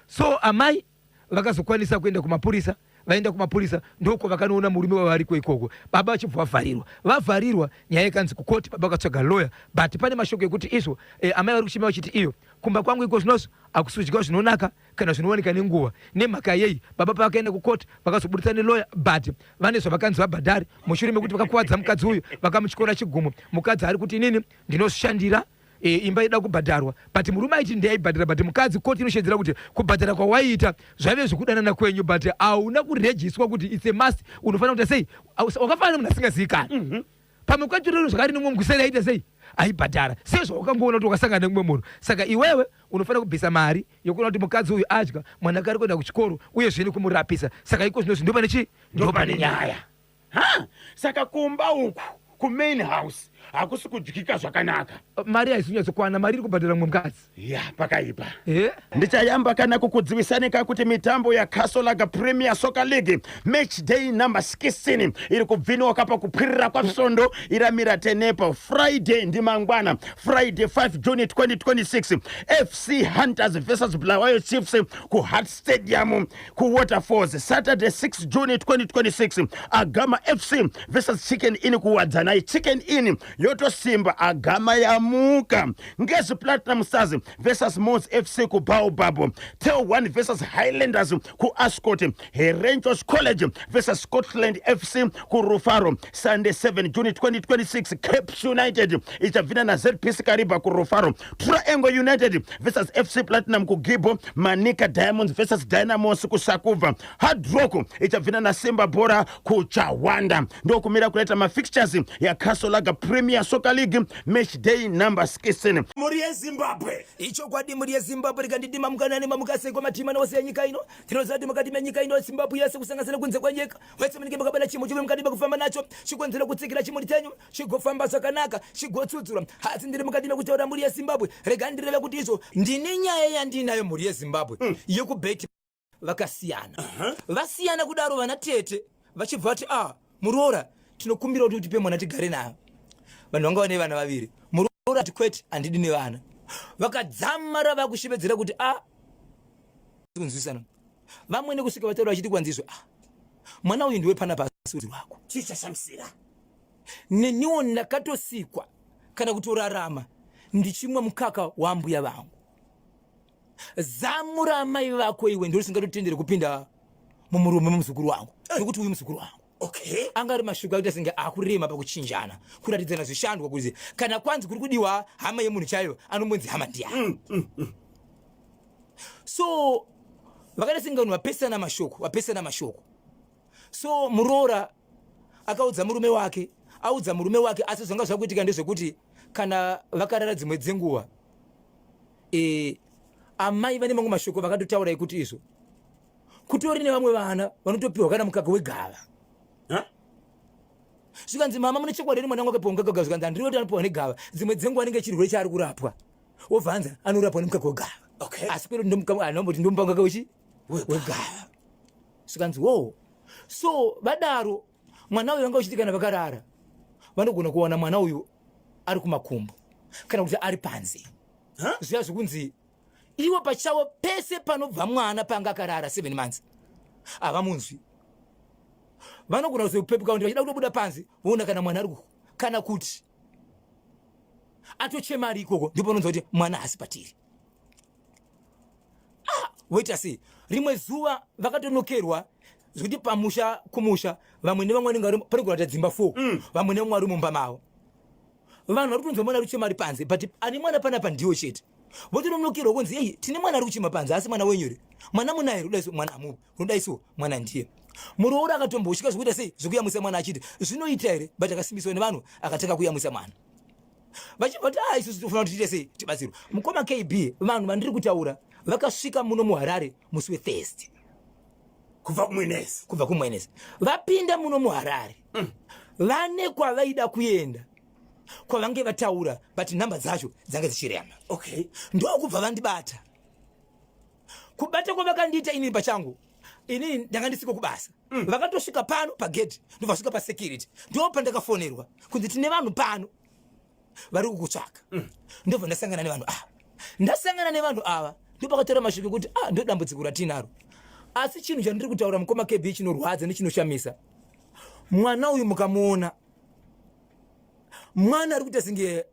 Speaker 2: so amai vakazokwanisa kuenda kumapurisa vaenda kumapurisa ndoko vakanoona murume wavariko ikoko baba vachibva vavharirwa vavharirwa nyaya ikanzi kukoti baba vakatsvaga lawyer but pane mashoko ekuti izvo eh, amai vari kuchema vachiti iyo kumba kwangu iko zvinozvo hakusudyiwa zvinonaka kana zvinowanika nenguva nemhaka yei baba pavakaenda kukoti vakazoburitsa nelawyer but vane zvavakanzi vabhadhare mushure mekuti vakakuvadza mukadzi uyu vakamutyora chigumo mukadzi ari kuti inini ndinoshandira e, imba ida kubhadharwa but murume aiti ndiaibhadhara but mukadzi koti inoshedzera kuti kubhadhara kwawaiita zvaive zvekudanana kwenyu but hauna kurejiswa kuti its a must unofanira kuita sei wakafanana nemunhu asingazivikani mm -hmm. pamwe kwacho zvakari nemumwe mukuseri aita sei aibhadhara sezvawakangoona kuti wakasangana nemumwe munhu saka iwewe unofanira kubvisa mari yekuona kuti mukadzi uyu adya mwana ake ari kuenda kuchikoro uyezve nekumurapisa saka iko zvino ndopane chii ndopane nyaya
Speaker 1: Ha, saka kumba uku kumain house hakusi kudyika zvakanaka.
Speaker 2: Mari haisi kunyatsokwana, mari iri kubhadhara mumwe mukadzi.
Speaker 1: Ya, pakaipa.
Speaker 2: Eh?
Speaker 1: Ndichayamba kana kukudzivisani ka kuti mitambo yaCastle Lager Premier Soccer League match day number 16 iri kubviniwa kapa kukwirira kwasvondo iramira tenepa Friday ndimangwana Friday 5 June 2026 FC Hunters versus Bulawayo Chiefs kuHart Stadium kuWaterfalls Saturday 6 June 2026 Agama FC versus Chicken Inn kuWadzanai Chicken Inn yotosimba Agama yamuka Ngezi Platinum Stars versus Moz FC kuBaobab Tel 1 versus Highlanders kuAscot Herenchos College versus Scotland FC kuRufaro Sunday 7 June 2026 Caps United ichabvina naZPC Kariba kuRufaro Triangle United versus FC Platinum kuGibbo, Manica Diamonds versus Dynamos kuSakubva, Hard Rock ichabvina naSimba Bhora kuChawanda. Ndokumira kunoita mafixtures yaCastle Lager Premier Soccer League match day number 16.
Speaker 4: Mhuri yeZimbabwe.
Speaker 3: Ichokwadi mhuri yeZimbabwe rikandidima mukanani mamukasekwa matima ose enyika ino tinoziva kuti mukati menyika ino Zimbabwe yese kusanganisira kunze kwenyika wese munenge makabata chimwe chimwe mukati mekufamba nacho chikonzero kutsikira chimuri chenyu chigofamba zvakanaka chigotsudzura asi ndiri mukati mekutaura mhuri yezimbabwe rega ndireve kuti izvo ndine nyaya yandinayo mhuri yezimbabwe mm. yekubeti vakasiyana uh -huh. vasiyana kudaro vana tete vachibva vati ah muroora tinokumbira kuti utipe mwana tigare nayo vanhu vanga vane vana vaviri muroora ati kwete handidi nevana vakadzamara vakushevedzera kuti a ah, kunzwisana vamwene kusvika vataura vachiti kwanzizvo ah mwana uyu ndiwe pana pasi wako
Speaker 4: chichashamisira
Speaker 3: Neniwo ndakatosikwa kana kutorarama ndichimwa mukaka waambuya vangu. Zamu raamai vako iwe ndorisingatotendere kupinda mumurume memuzukuru wangu eh. nekuti uyu muzukuru wangu.
Speaker 4: Okay.
Speaker 3: Anga ari mashoko akuita senge akurema pakuchinjana kuratidzana zvishandwa kuti kana kwanzi kuri kudiwa hama yemunhu chaiyo anombonzi hama ndiyani. Mm, mm, mm. So vakaita senge vanhu vapesana mashoko vapesana mashoko. So muroora akaudza murume wake audza murume wake asi zvanga zvakuitika ndezvekuti kana vakarara dzimwe dzenguva e, amai vane mamwe mashoko vakatotaura ekuti izvo kutori nevamwe vana vanotopiwa kana mukaka wegava zvikanzi mama mune chokwadi here mwana wangu akapiwa mukaka wegava zvikanzi handiri kuti anopiwa negava dzimwe dzenguva anenge chirwere chaari kurapwa wobvanza anorapwa nemukaka wegava
Speaker 4: okay.
Speaker 3: asi kwete anomboti ndomupa mukaka wechi wegava. Zvikanzi wo so vadaro mwana uyu vanga uchiti kana vakarara vanogona kuwana mwana uyu ari kumakumbo kana kuti ari panze, zviya zvekunzi ivo pachavo pese panobva mwana panga akarara 7 months havamunzwi. Vanogona kuzopepuka kuti vachida kutobuda panze voona kana mwana ari kuko, kana kuti atochema ari ikoko, ndipo panonzwa kuti mwana haasi patiri. Ah, voita sei? Rimwe zuva vakatonokerwa zvekuti pamusha kumusha vamwe nevamwe vanenge vari panogona kuita dzimba 4, vamwe nevamwe vari mumba mavo. Vanhu vari kutonzwa mwana ari kuchema ari panze, but ane mwana panapa ndiwo chete. Votononokerwa kunzi, ei, tine mwana ari kuchema panze, asi mwana wenyu here? Mwana munaye here? Kudai so mwana hamupi, unodai so mwana ndiye. Muroora akatombosvika zvekuita sei, zvekuyamwisa mwana, achiti zvinoita here, but akasimbiswa nevanhu, akatanga kuyamwisa mwana vachibva kuti, ah, isusu tofanira kuti tiite sei, tibatsirwe. Mukoma KB, vanhu vandiri kutaura vakasvika muno muHarare musi weThursday.
Speaker 1: Kubva kuMwenezi?
Speaker 3: Kubva kuMwenezi. Vapinda muno muHarare, vane kwavaida kuenda kwavange vataura, but nhamba dzacho dzange dzichirema. Ndokubva vandibata. Kubata kwavakandiita, inini pachangu inini ndanga ndisiko kubasa. Vakatosvika pano pagedhi, ndobva svika pasecurity, ndo pandakafonerwa kunzi tine vanhu pano vari kukutsvaka. Ndobva ndasangana nevanhu ava. Ndasangana nevanhu ava, ndopakatora mashoko ekuti, ah, ndo dambudziko ratinaro. Asi chinhu chandiri kutaura, mukoma KB, chinorwadza nechinoshamisa, mwana uyu mukamuona, mwana ari kuita senge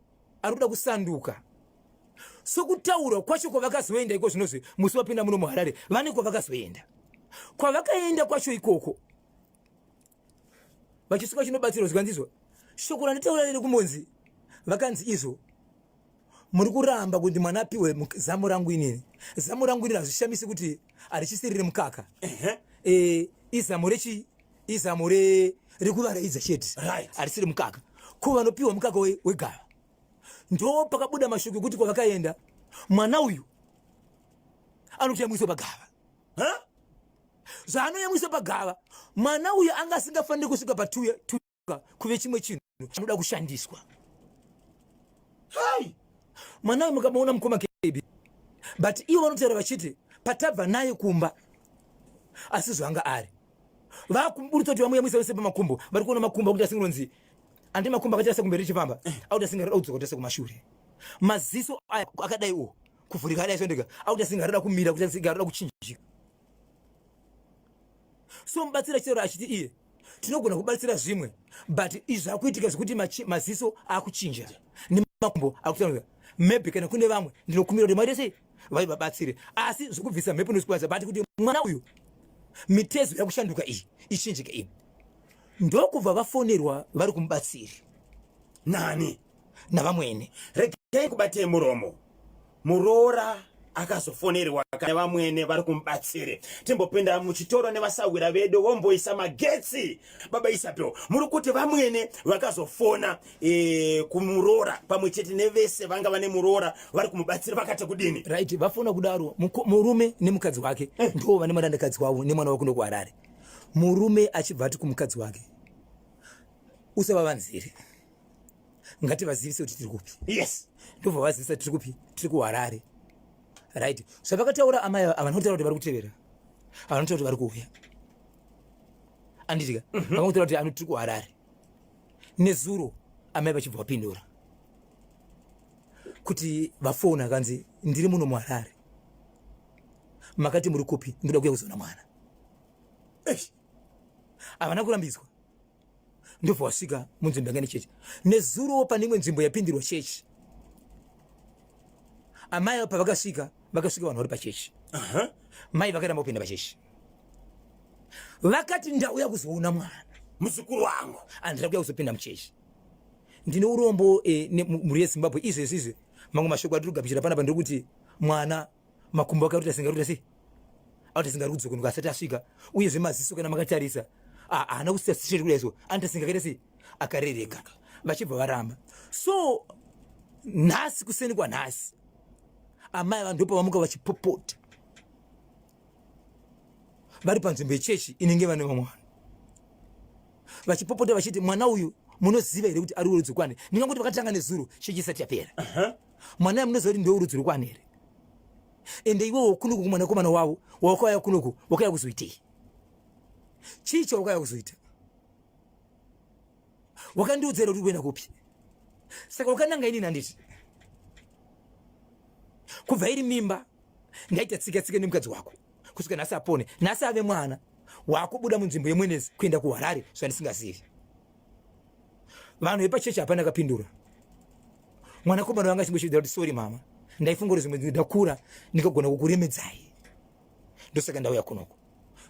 Speaker 3: ari kuda kusanduka. Sokutaura kwacho kwavakazoenda iko zvinozvi, musi wapinda muno muHarare, vane kwavakazoenda. Kwavakaenda kwacho ikoko, vachisvika chinobatsirwa, zvikanzizvo shoko randitaura riri kumbonzi vakanzi izvo muri kuramba kuti mwana apiwe zamu rangu. Inini zamu rangu inini hazvishamisi kuti harichisiriri mukaka. Izamu rechi izamu rekuvaraidza chete, harisiri mukaka. Ko vanopiwa mukaka wegava? Ndo pakabuda mashoko ekuti kwavakaenda mwana uyu anotoyamwiswa pagava. Zvaanoyamwiswa pagava, mwana uyu anga asingafaniri kusvika patuya kuve chimwe chinhu anoda kushandiswa.
Speaker 1: Hai.
Speaker 3: Mwana uyu mukamuona, mukoma KB, but ivo vanotaura vachiti patabva naye kumba asi zvanga ari vakuburitsa kuti vamuyamwisa vese pamakumbo, vari kuona makumbo akuti asingonzi andi makumbo akaita sekumberi richifamba, akuti asingarida kudzoka kuita sekumashure. Maziso aya akadai uwo kuvhurika adai sondega, akuti asingarida kumira kuti asingarida kuchinjika. So mubatsira chero achiti iye tinogona kubatsira zvimwe, but izvi zvakuitika zvekuti maziso akuchinja nemakumbo akutanga, maybe kana kune vamwe ndinokumbira kuti maite sei vai vabatsire, asi zvekubvisa mhepo ndozvikwanisa, but kuti mwana uyu mitezo yakushanduka iyi ichinjike iyi. Ndokubva vafonerwa vari kumubatsiri.
Speaker 1: Nani?
Speaker 3: Navamwene.
Speaker 1: Regai kubatei muromo. Muroora akazofonerwa kana vamwene vari kumubatsire. Timbopinda muchitoro nevasahwira vedu vomboisa magetsi. Baba Isabel, muri kuti vamwene vakazofona kumuroora pamwe chete nevese vanga vane muroora vari kumubatsira, vakati kudini?
Speaker 3: Right, vafona kudaro, murume nemukadzi wake ndo vane murandakadzi wavo nemwana wako ndokuHarare. Murume achibva ati kumukadzi wake, usavavanzire, ngativazivise kuti tiri kupi. Ndobva vazivisa tiri kupi, tiri kuHarare. Right, zvavakataura amai ava, havana kutaura kuti vari kutevera, havana kutaura kuti vari kuuya, anditika? Vakangotaura kuti ano tiri kuHarare. Nezuro amai vachibva vapindura kuti vafona, akanzi ndiri muno muHarare, makati muri kupi? Ndoda kuuya kuzoona mwana.
Speaker 1: Eish.
Speaker 3: Havana kurambidzwa, ndobva wasvika munzvimbo yanga nechechi. Nezuro pane imwe nzvimbo yapindirwa chechi, amai ava pavakasvika, vakasvika vanhu vari pachechi. Mai vakaramba kupinda pachechi, vakati ndauya kuzoona mwana,
Speaker 1: muzukuru wangu,
Speaker 3: handina kuya kuzopinda muchechi. Ndine urombo mhuri yeZimbabwe. Izvezvi izvi mamwe mashoko atiri kugamuchira panapa ndekuti mwana makumbo ake arikuita singa sei, akuita singa ari kudzokonoka asati asvika. Uyezve maziso kana makatarisa, haana kusiya straight kudai, so anoita singa akaita sei, akarereka. Vachibva varamba. So nhasi kuseni kwanhasi amai vanhu ndopavamuka vachipopota vari panzvimbo yechechi inenge vane vamwe vanhu, vachipopota vachiti, mwana uyu munoziva here kuti ari werudzi rwani? Ndingangoti vakatanga nezuro chechi isati yapera. Mwana uyu munoziva kuti ndewerudzi rwani here? Ende iwewo kunoku kumwanakomana wavo wakauya kunoku, wakauya kuzoitei? Chii chaukaya kuzoita? Wakandiudza here kuti kuenda kupi? Saka wakananga inini handiti? Kubva iri mimba ndaita tsika tsika nemukadzi wako kusvika nhasi apone, nhasi ave mwana wakubuda munzvimbo yemwenezi kuenda kuHarare zvandisingazivi. Vanhu vepachechi hapana akapindura. Mwanakomana wanga achingoshidzira kuti sorry mama, ndaifunga kuti zvimwe ndakura ndingagona kukuremedzai, ndosaka ndauya kunoko.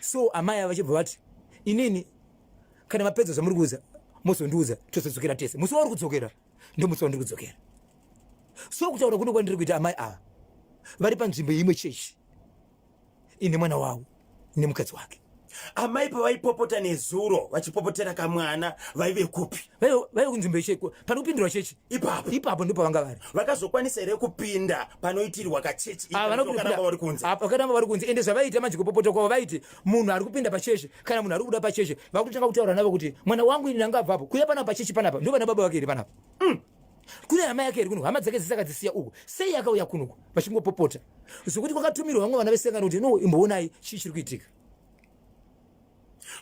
Speaker 3: So amai ava vachibva vati inini kana mapedza zvamuri kuudza mozondiudza tozodzokera tese. Musi wauri kudzokera ndomusi wandiri kudzokera. So kutaura kuno kwandiri kuita, amai ava vari panzvimbo yeimwe chechi ine mwana wavo nemukadzi wake.
Speaker 1: Amai pavaipopota nezuro vachipopotera kamwana vaive kupi?
Speaker 3: Vaive kunzvimbo yechechi pane kupindirwa chechi.
Speaker 1: Ipapo?
Speaker 3: Ipapo ndipo pavanga vari.
Speaker 1: Vakazokwanisa here kupinda panoitirwa kachechi? Vakaramba vari kunze.
Speaker 3: Vakaramba vari kunze. Ende zvavaiita manje kupopota kwavo, vaiti munhu ari kupinda pachechi kana munhu ari kubuda pachechi vakutotanga kutaura navo kuti mwana wangu ini ndanga abvapo kuya panapa pachechi panapa ndo vana baba vake here panapa? Kune hama yake here kuno? Hama dzake dzese akadzisiya uku, sei akauya kunoku? Vachingopopota zvokuti kwakatumirwa vamwe vana vesangano kuti no, imboonai chii chiri kuitika.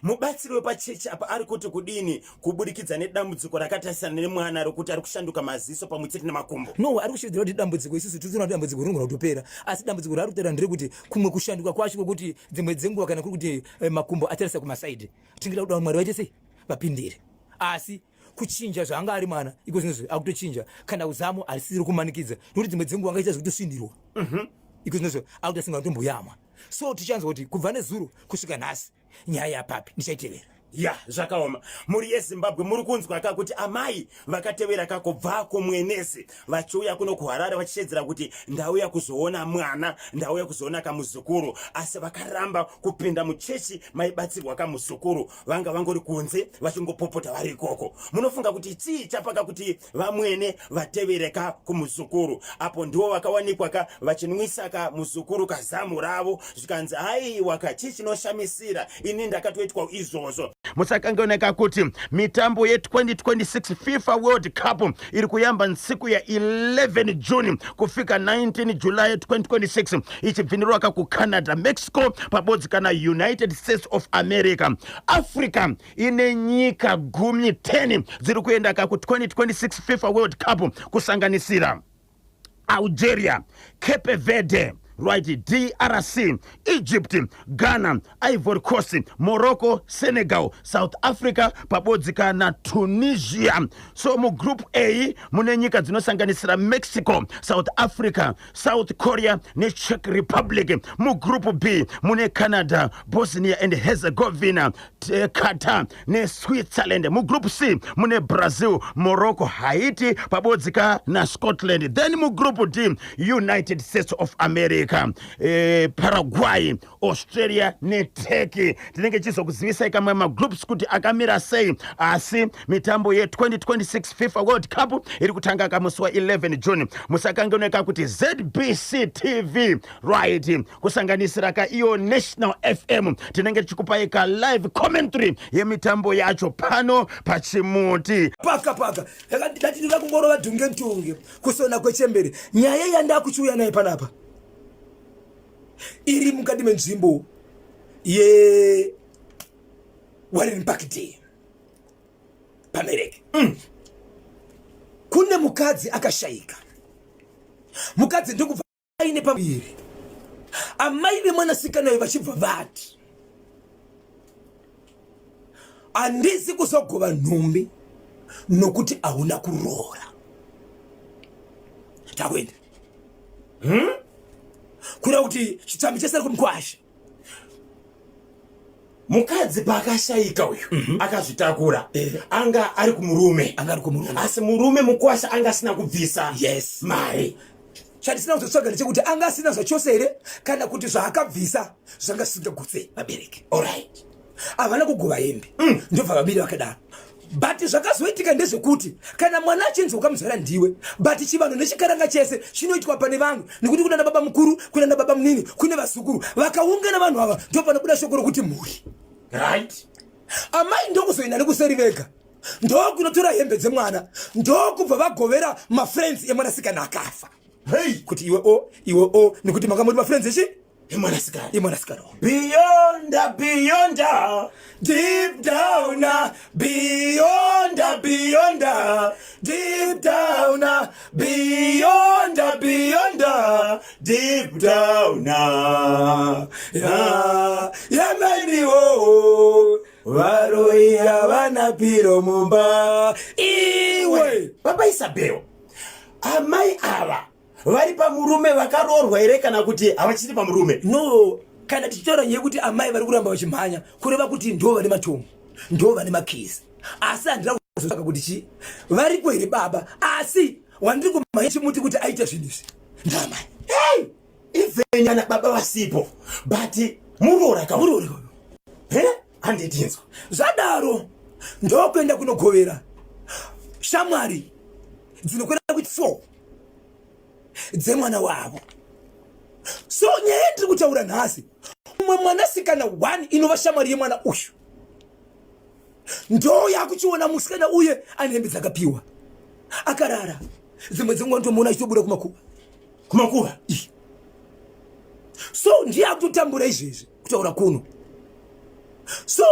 Speaker 1: Mubatsiri wepachechi apa ari kuti kudini kubudikidza nedambudziko rakatarisana nemwana rokuti ari kushanduka maziso pamwe chete nemakumbo?
Speaker 3: No, ari kushidzira kuti dambudziko, isusu tiri kuona kuti dambudziko rinogona kutopera, asi dambudziko raari kutaura nderekuti kumwe kushanduka kwacho kwekuti dzimwe dzenguva kana kuri kuti makumbo atarisa kumasaidhi, tingida kuda Mwari vaite sei vapindire. Asi kuchinja zvaanga ari mwana iko zvinozvi akutochinja, kana uzamu harisiri kumanikidza nekuti dzimwe dzenguva angaita zvekutosvindirwa. Iko zvinozvi akuita singa kutomboyamwa. So tichanzwa kuti kubva nezuro kusvika nhasi nyaya yapapi, ndichaitevera.
Speaker 1: Ya, zvakaoma. Mhuri yeZimbabwe, muri kunzwa ka kuti amai vakatevera ka kubva kumwenezi vachiuya kuno kuHarare vachishedzera kuti ndauya kuzoona mwana, ndauya kuzoona kamuzukuru, asi vakaramba kupinda muchechi maibatsirwa kamuzukuru. Vanga vangori kunze vachingopopota vari ikoko. Munofunga kuti chii chapaka kuti vamwene vatevere ka kumuzukuru apo ndivo vakawanikwa ka vachinwisa ka muzukuru kazamu ravo, zvikanzi haiwa ka, chii chinoshamisira, ini ndakatoitwa izvozvo. Musakanganwika kuti mitambo ye2026 FIFA World Cup iri kuyamba nsiku ya 11 June kufika 19 July 2026, ichibvinirwa ka kuCanada, Mexico pabodzi kana United States of America. Africa ine nyika gumi 10 dziri kuenda ka ku2026 FIFA World Cup, kusanganisira Algeria, Cape Verde, right, DRC, Egypt, Ghana, Ivory Coast, Morocco, Senegal, South Africa pabodzi kana Tunisia. So mugroup A mune nyika dzinosanganisira Mexico, South Africa, South Korea neCzech Republic. Mugroup B mune Canada, Bosnia and Herzegovina, Qatar neSwitzerland. Mugroup C mune Brazil, Morocco, Haiti pabodzi ka naScotland. Then mugroup D, United States of America, Paraguay, Australia neTurkey. Tinenge chizokuzivisai kamwe magroups kuti akamira sei, asi mitambo ye2026 FIFA World Cup iri kutanga kamusi wa11 June. Musakanganweka kuti ZBC TV, right, kusanganisira ka iyo National FM, tinenge tichikupai ka live commentary yemitambo yacho pano pachimuti.
Speaker 3: Paka paka ndati ndinoda kungorova dhunge ntunge kusona kwechembere. Nyaya yandakuchiuya nayo panapa iri mukati menzvimbo yeWarren Park Day paMereke. Kune mukadzi akashayika, mukadzi ndokubva aine pamuviri. Amai vemwanasikana uyu vachibva vati handisi kuzogova nhumbi nokuti hauna kuroora. Takuenda Kureva kuti chitsvambi chese ari kumukwasha.
Speaker 1: Mukadzi paakashayika uyu akazvitakura, anga ari kumurume.
Speaker 3: Anga ari kumurume.
Speaker 1: Asi murume mukwasha anga asina kubvisa mari.
Speaker 3: Chandisina kuzotsvaga ndechekuti anga asina zvachose here kana kuti zvaakabvisa zvanga zvisingagutse vabereki.
Speaker 1: Alright.
Speaker 3: Havana kugova hembe. Ndobva vaviri vakadaro. But zvakazoitika ndezvekuti kana mwana achinzi wakamuzvara ndiwe, but chivanhu nechikaranga chese chinoitwa pane vanhu, nekuti kuna baba mukuru, kuna baba munini, kune vazukuru vakaungana. Vanhu ava ndo panobuda shoko rokuti mhuri. Amai ndokuzoenda nekuseri vega, ndokunotora hembe dzemwana, ndokubva vagovera mafriends emwanasikana akafa.
Speaker 1: Hey.
Speaker 3: Kuti iwe o, iwe o, nekuti manga muri mafriends echi.
Speaker 1: Yemwanasikana.
Speaker 3: Yemwanasikana.
Speaker 1: Beyond, beyond,
Speaker 3: deep down, beyond, beyond, deep down, beyond, beyond,
Speaker 1: deep down.
Speaker 3: Yeah, yameniwo varoi havana piro mumba iwe.
Speaker 1: Baba Isabel, amai ava vari pamurume vakaroorwa here kana kuti havachiri pamurume?
Speaker 3: No, kana tichitaura nyaya yekuti amai vari kuramba vachimhanya, kureva kuti ndo vane matomu, ndo vane makizi, asi handina kuzotsvaka kuti chii, variko here baba, asi wandiri kumhanya chimuti kuti aite zvinhu izvi ndaamai.
Speaker 1: Hey, even kana baba vasipo, but muroora ka.
Speaker 3: Muroora.
Speaker 1: He, handitinzwa.
Speaker 3: Zvadaro ndokuenda kunogovera shamwari dzinokwira kuti 4 dzemwana wavo. So nyaya yandiri kutaura nhasi, umwe mwanasikana 1 inova shamwari yemwana uyu ndo yakuchiona musikana uye ane hembe dzakapiwa akarara, dzimwe dzenguva ndomuona achitobuda kumakuva.
Speaker 1: Kumakuva.
Speaker 3: So ndiye akutotambura izvezvi kutaura kuno. So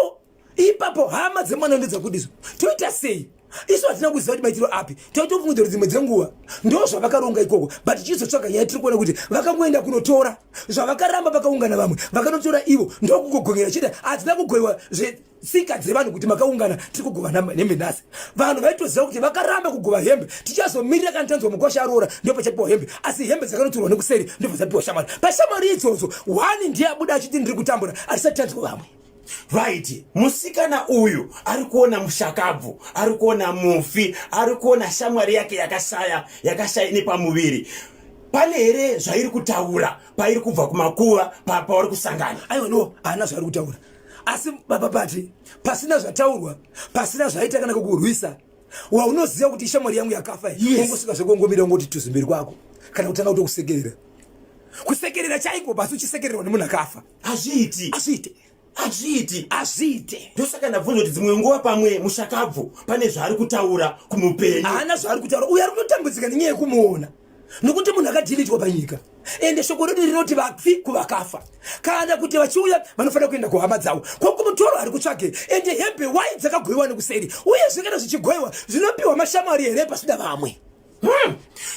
Speaker 3: ipapo hama dzemwana ndedzakudizvo, toita sei? Isu hatina kuziva kuti maitiro api, taitofungidzira kuti dzimwe dzenguva ndo zvavakaronga ikoko, but chizotsvaga nyaya tiri kuona kuti vakangoenda kunotora zvavakaramba, vakaungana vamwe vakanotora ivo ndokungogongera chete. Hatina kugoiwa zvetsika dzevanhu kuti makaungana tiri kugova hembe nhasi. Vanhu vaitoziva kuti vakaramba kugova hembe, tichazomirira kana tanzwa mukwasha aroora, ndo pachapiwa hembe. Asi hembe dzakanotorwa nekuseri, ndobva dzapiwa shamwari. Pashamwari idzodzo, one ndiye abuda achiti ndiri kutambura, hatisati tanzwa vamwe.
Speaker 1: Right, musikana uyu ari kuona mushakabvu, ari kuona mufi, ari kuona shamwari yake yakashaya, yakashaya nepamuviri. Pane here zvairi kutaura pairi kubva kumakuva pavari kusangana?
Speaker 3: Aiwa, no, haana zvaari kutaura, asi baba pati pasina zvataurwa, pasina zvaita kana kukurwisa, waunoziva kuti ishamwari yangu yakafa, ongosvika zvekongomira, ongoti tuzu mberi kwako, kana kutanga kutokusekerera, kusekerera chaiko, basi uchisekererwa nemunhu akafa.
Speaker 1: Hazviiti.
Speaker 3: Hazviite.
Speaker 1: Hazviiti.
Speaker 3: Hazviite.
Speaker 1: Ndosaka ndabvunza kuti dzimwe nguva pamwe mushakabvu pane zvaari kutaura kumupenyu.
Speaker 3: Haana zvaari kutaura uyo, ari kutotambudzika nenyaya yekumuona, nokuti munhu akadhilitwa panyika. Ende shoko redu rinoti vafi kuvakafa, kana kuti vachiuya vanofanira kuenda kuhama dzavo, kokumutoro ari kutsvage. Ende hembe wai dzakagoyiwa nekuseri? Uyezve kana zvichigoyiwa, zvinopiwa mashamwari here pasina vamwe?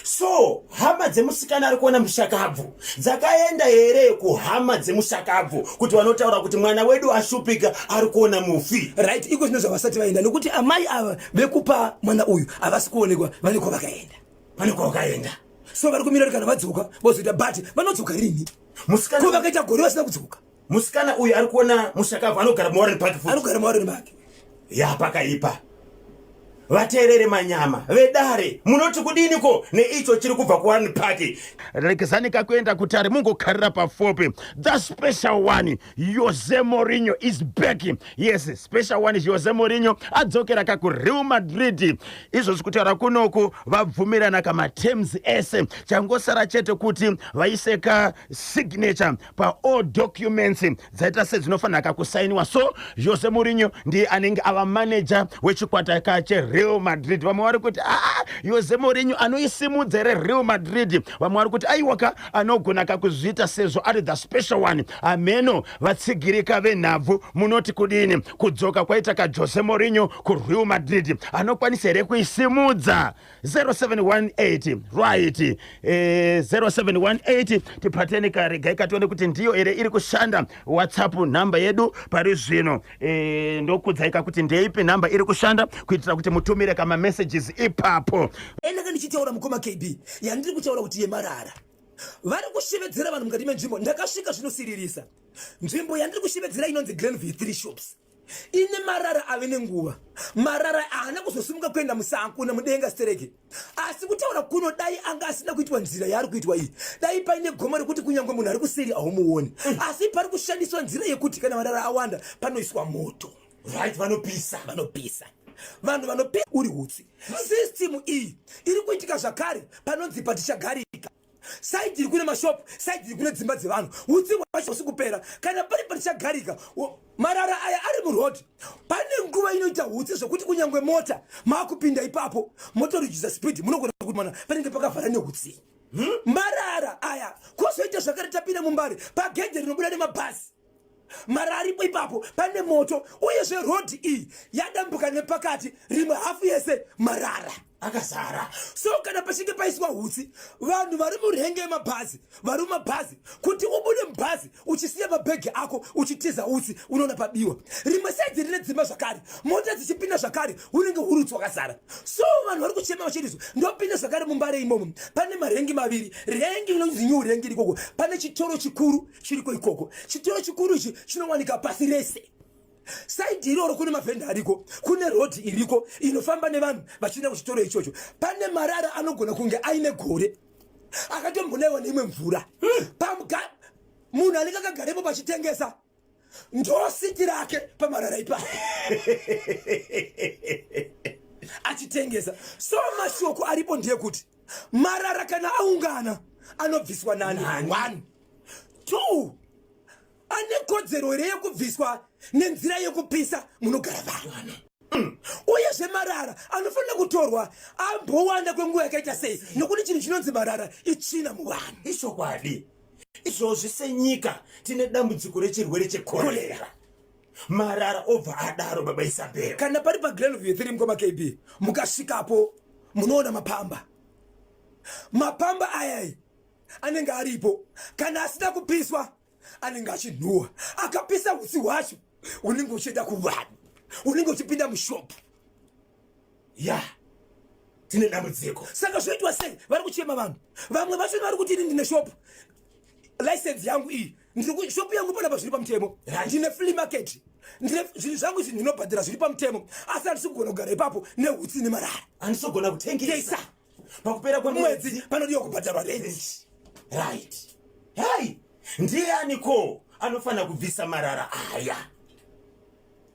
Speaker 1: So hama dzemusikana ari kuona mushakabvu dzakaenda here kuhama dzemushakabvu kuti vanotaura kuti mwana wedu ashupika, ari kuona mufi?
Speaker 3: Right, iko zvino zvavasati vaenda, nokuti amai ava vekupa mwana uyu havasi kuonekwa, vane kwavakaenda.
Speaker 1: Pane kwavakaenda.
Speaker 3: So vari kumira kuti kana vadzoka vozoita, but vanodzoka rini? Ko
Speaker 1: Musikana
Speaker 3: vakaita gore vasina kudzoka.
Speaker 1: Musikana uyu ari kuona mushakabvu anogara muWarren Park futi?
Speaker 3: Anogara muWarren Park.
Speaker 1: Ya, pakaipa. Vateerere manyama vedare, munoti kudiniko neicho chiri kubva kuWarren Park? Rekezanika kuenda kutare, mungokarira pafupi. The special one, Jose Mourinho, is back. Yes, special one Jose Mourinho adzokera kakuReal Madrid. Izvozvi kutaura kunoku vabvumirana kamaterms ese, changosara chete kuti vaise ka signature paall documents dzaita sedzinofanira kakusainiwa. So Jose Mourinho ndiye anenge ava manager wechikwata ka cheReal Madrid. Vamwe vari kuti, aa, Jose Mourinho anoisimudza here Real Madrid? Vamwe vari kuti aiwaka, anogona kakuzviita sezvo ari the special one. Ameno, vatsigirika venhabvu, munoti kudini kudzoka kwaita kaJose Mourinho kuReal Madrid? Anokwanisa here kuisimudza? 0718, right, 0718, tipateni karegai katione kuti ndiyo here iri kushanda WhatsApp nhamba yedu pari zvino. Ndokudzai kakuti ndeipi nhamba iri kushanda kuitira kuti mutumire kamamessages ipapo.
Speaker 3: Endanga ndichitaura, mukoma KB, yandiri kutaura kuti yemarara vari kushevedzera vanhu mukati menzvimbo. Ndakasvika, zvinosiririsa. Nzvimbo yandiri kushevedzera inonzi Glenview 3 Shops, ine marara ave nenguva. Marara haana kuzosimuka kuenda musango nemudenga stereke, asi kutaura kuno dai anga asina kuitwa nzira yaari kuitwa iyi, dai paine gomo rekuti kunyange munhu ari kuseri haumuoni. Asi pari kushandiswa nzira yekuti kana marara awanda panoiswa moto.
Speaker 1: Right, vanopisa.
Speaker 3: Vanopisa, vanhu vanopisa uri hutsi. System iyi iri kuitika zvakare panonzi patichagarika. Side iri kune mashopu, side iri kune dzimba dzevanhu. Utsi hwacho husi kupera. Kana pari patichagarika, marara aya ari muroad, pane nguva inoita hutsi zvokuti kunyange mota maakupinda ipapo motorijisa speed, munogona kuti mana panenge pakavhara nehutsi. Marara aya kwozoita. Zvakare tapinda muMbare, pagedhe rinobuda nemabhazi, marara aripo ipapo, pane moto. Uyezve rodhi iyi yadambuka nepakati, rimwe hafu yese marara
Speaker 4: akazara.
Speaker 3: So kana pachinge paiswa hutsi, vanhu vari murenge yemabhazi, vari mumabhazi, kuti ubude mubhazi uchisiya mabhegi ako uchitiza utsi, unoona pabiwa. Rimwe side rine dzimba zvakare, mota dzichipinda zvakare, hunenge huri utsi hwakazara. So vanhu vari kuchema vachirizwa. Ndopinda zvakare muMbare imomo, pane marengi maviri. Rengi inonzi New Rengi ikoko, pane chitoro chikuru chiriko ikoko. Chitoro chikuru ichi chinowanika pasi rese. Side iroro kune mavhenda ariko, kune rodhi iriko inofamba nevanhu vachienda kuchitoro ichocho. Pane marara anogona kunge aine gore akatombonaiwa neimwe mvura. Munhu anenge akagarepo pachitengesa, ndositi rake pamarara ipapo achitengesa. So mashoko aripo ndeyekuti marara kana aungana anobviswa nani? One, two, ane kodzero here yekubviswa nenzira yekupisa munogara vanhu? Uyezve marara anofanira kutorwa ambowanda kwenguva yakaita sei? Nokuti chinhu chinonzi marara itsvina muvanhu.
Speaker 4: Ichokwadi izvozvi, senyika tine dambudziko rechirwere chekorera, marara obva adaro, baba Isabel.
Speaker 3: Kana pari paGlenview 3, mukoma KB, mukasvikapo munoona mapamba. Mapamba ayai anenge aripo, kana asina kupiswa anenge achinhuhwa. Akapisa, utsi hwacho unenge uchienda kuvanhu, unenge uchipinda mushopu.
Speaker 4: Ya, tine dambudziko.
Speaker 3: Saka zvoitwa sei? Vari kuchema vanhu. Vamwe vacho vari kuti, "Ini ndine shopu, license yangu iyi, shopu yangu panapa zviri pamutemo. Ndine flea market, ndine zvinhu zvangu izvi, ndinobhadhara zviri pamutemo, asi handisi kugona kugara ipapo neutsi nemarara."
Speaker 4: Handisogona kutengesa.
Speaker 3: Tengesa.
Speaker 4: Pakupera kwemwedzi
Speaker 3: mwedzi panodiwa kubhadharwa rent.
Speaker 4: Right. Hei, ndianiko anofanira kubvisa marara aya?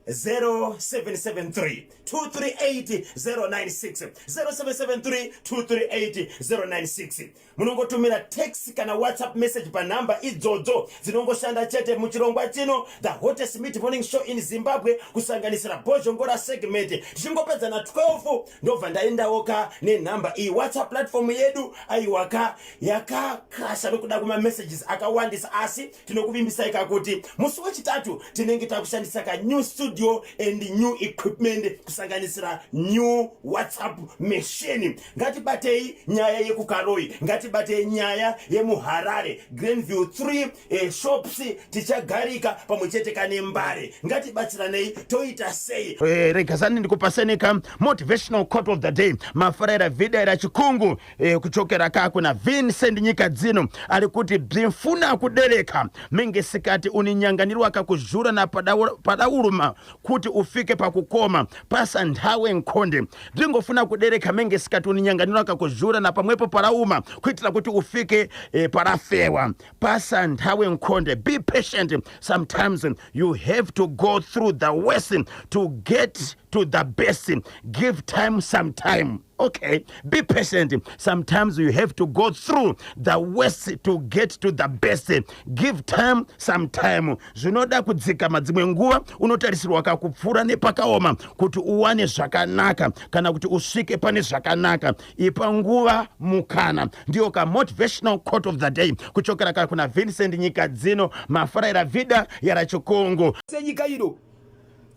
Speaker 4: 0773 238 096, 0773 238 096. Munongotumira text kana WhatsApp message panhamba idzodzo, dzinongoshanda chete muchirongwa chino, the hottest mid morning show in Zimbabwe, kusanganisira Bhozhongora segment. Tichingopedza na12, ndobva ndaendawoka nenhamba iyi. WhatsApp platform yedu, aiwaka, yakakasha nokuda kwemamessages akawandisa, asi tinokuvimbisai kakuti musi wechitatu tinenge takushandisa ka new studio and new equipment, kusanganisira new WhatsApp machine. Ngatibatei nyaya yekuKaroi, ngatibatei nyaya yemuHarare, Glenview 3 shops, tichagarika pamwe chete kane Mbare. Ngatibatsiranei, toita sei?
Speaker 1: Regasani ndikupasenika motivational quote of the day, mafarera videra chikungu kuchokera kakuna Vincent Nyika Dzino. Ari kuti, "Bzimfuna kudereka mingisikati uninyanganirwa kakuzhura na padauluma kuti ufike pakukoma, pasa nthawe nkhonde." Bzingofuna kudereka mengesikati uninyanganirwa kakuzhura na pamwepo palauma kuitira kuti ufike palafewa, pasa nthawe nkhonde. Be patient. Sometimes you have to go through the worst to get to the best. Give time some time. Okay, be patient. Sometimes you have to go through the worst to get to the best. Give time some time. Zvinoda kudzikama. Dzimwe nguva unotarisirwa kakupfuura nepakaoma kuti uwane zvakanaka kana kuti usvike pane zvakanaka. Ipa nguva mukana. Ndiyo ka motivational quote of the day kuchokera ka kuna Vincent Nyika Dzino, mafarayira vida yara chikongo.
Speaker 3: Senyika ino,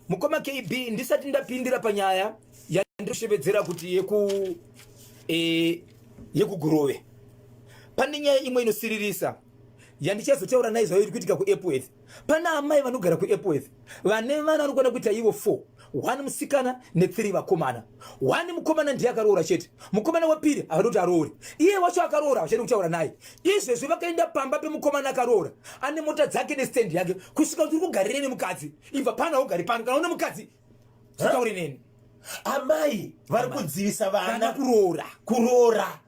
Speaker 3: mukoma KB, ndisati ndapindira panyaya yandinoshevedzera kuti yekuGurove, pane nyaya imwe inosiririsa yandichazotaura nayo zvayo iri kuitika kuEpworth. Pana amai vanogara kuEpworth vane vana vanokwana kuita ivo 4, one musikana ne3 vakomana. One mukomana ndiye akaroora chete. Mukomana wepiri havadi kuti aroore. Iye wacho akaroora havachadi kutaura naye. Izvezvi vakaenda pamba pemukomana akaroora, ane mota dzake nestendi yake, kusvika kuti, "Uri kugarirei nemukadzi? Ibva pano, haugari pano. Kana une mukadzi, taure neni."
Speaker 4: Amai vari kudzivisa
Speaker 3: vana
Speaker 4: vana
Speaker 3: kuroora.
Speaker 4: Kuroora.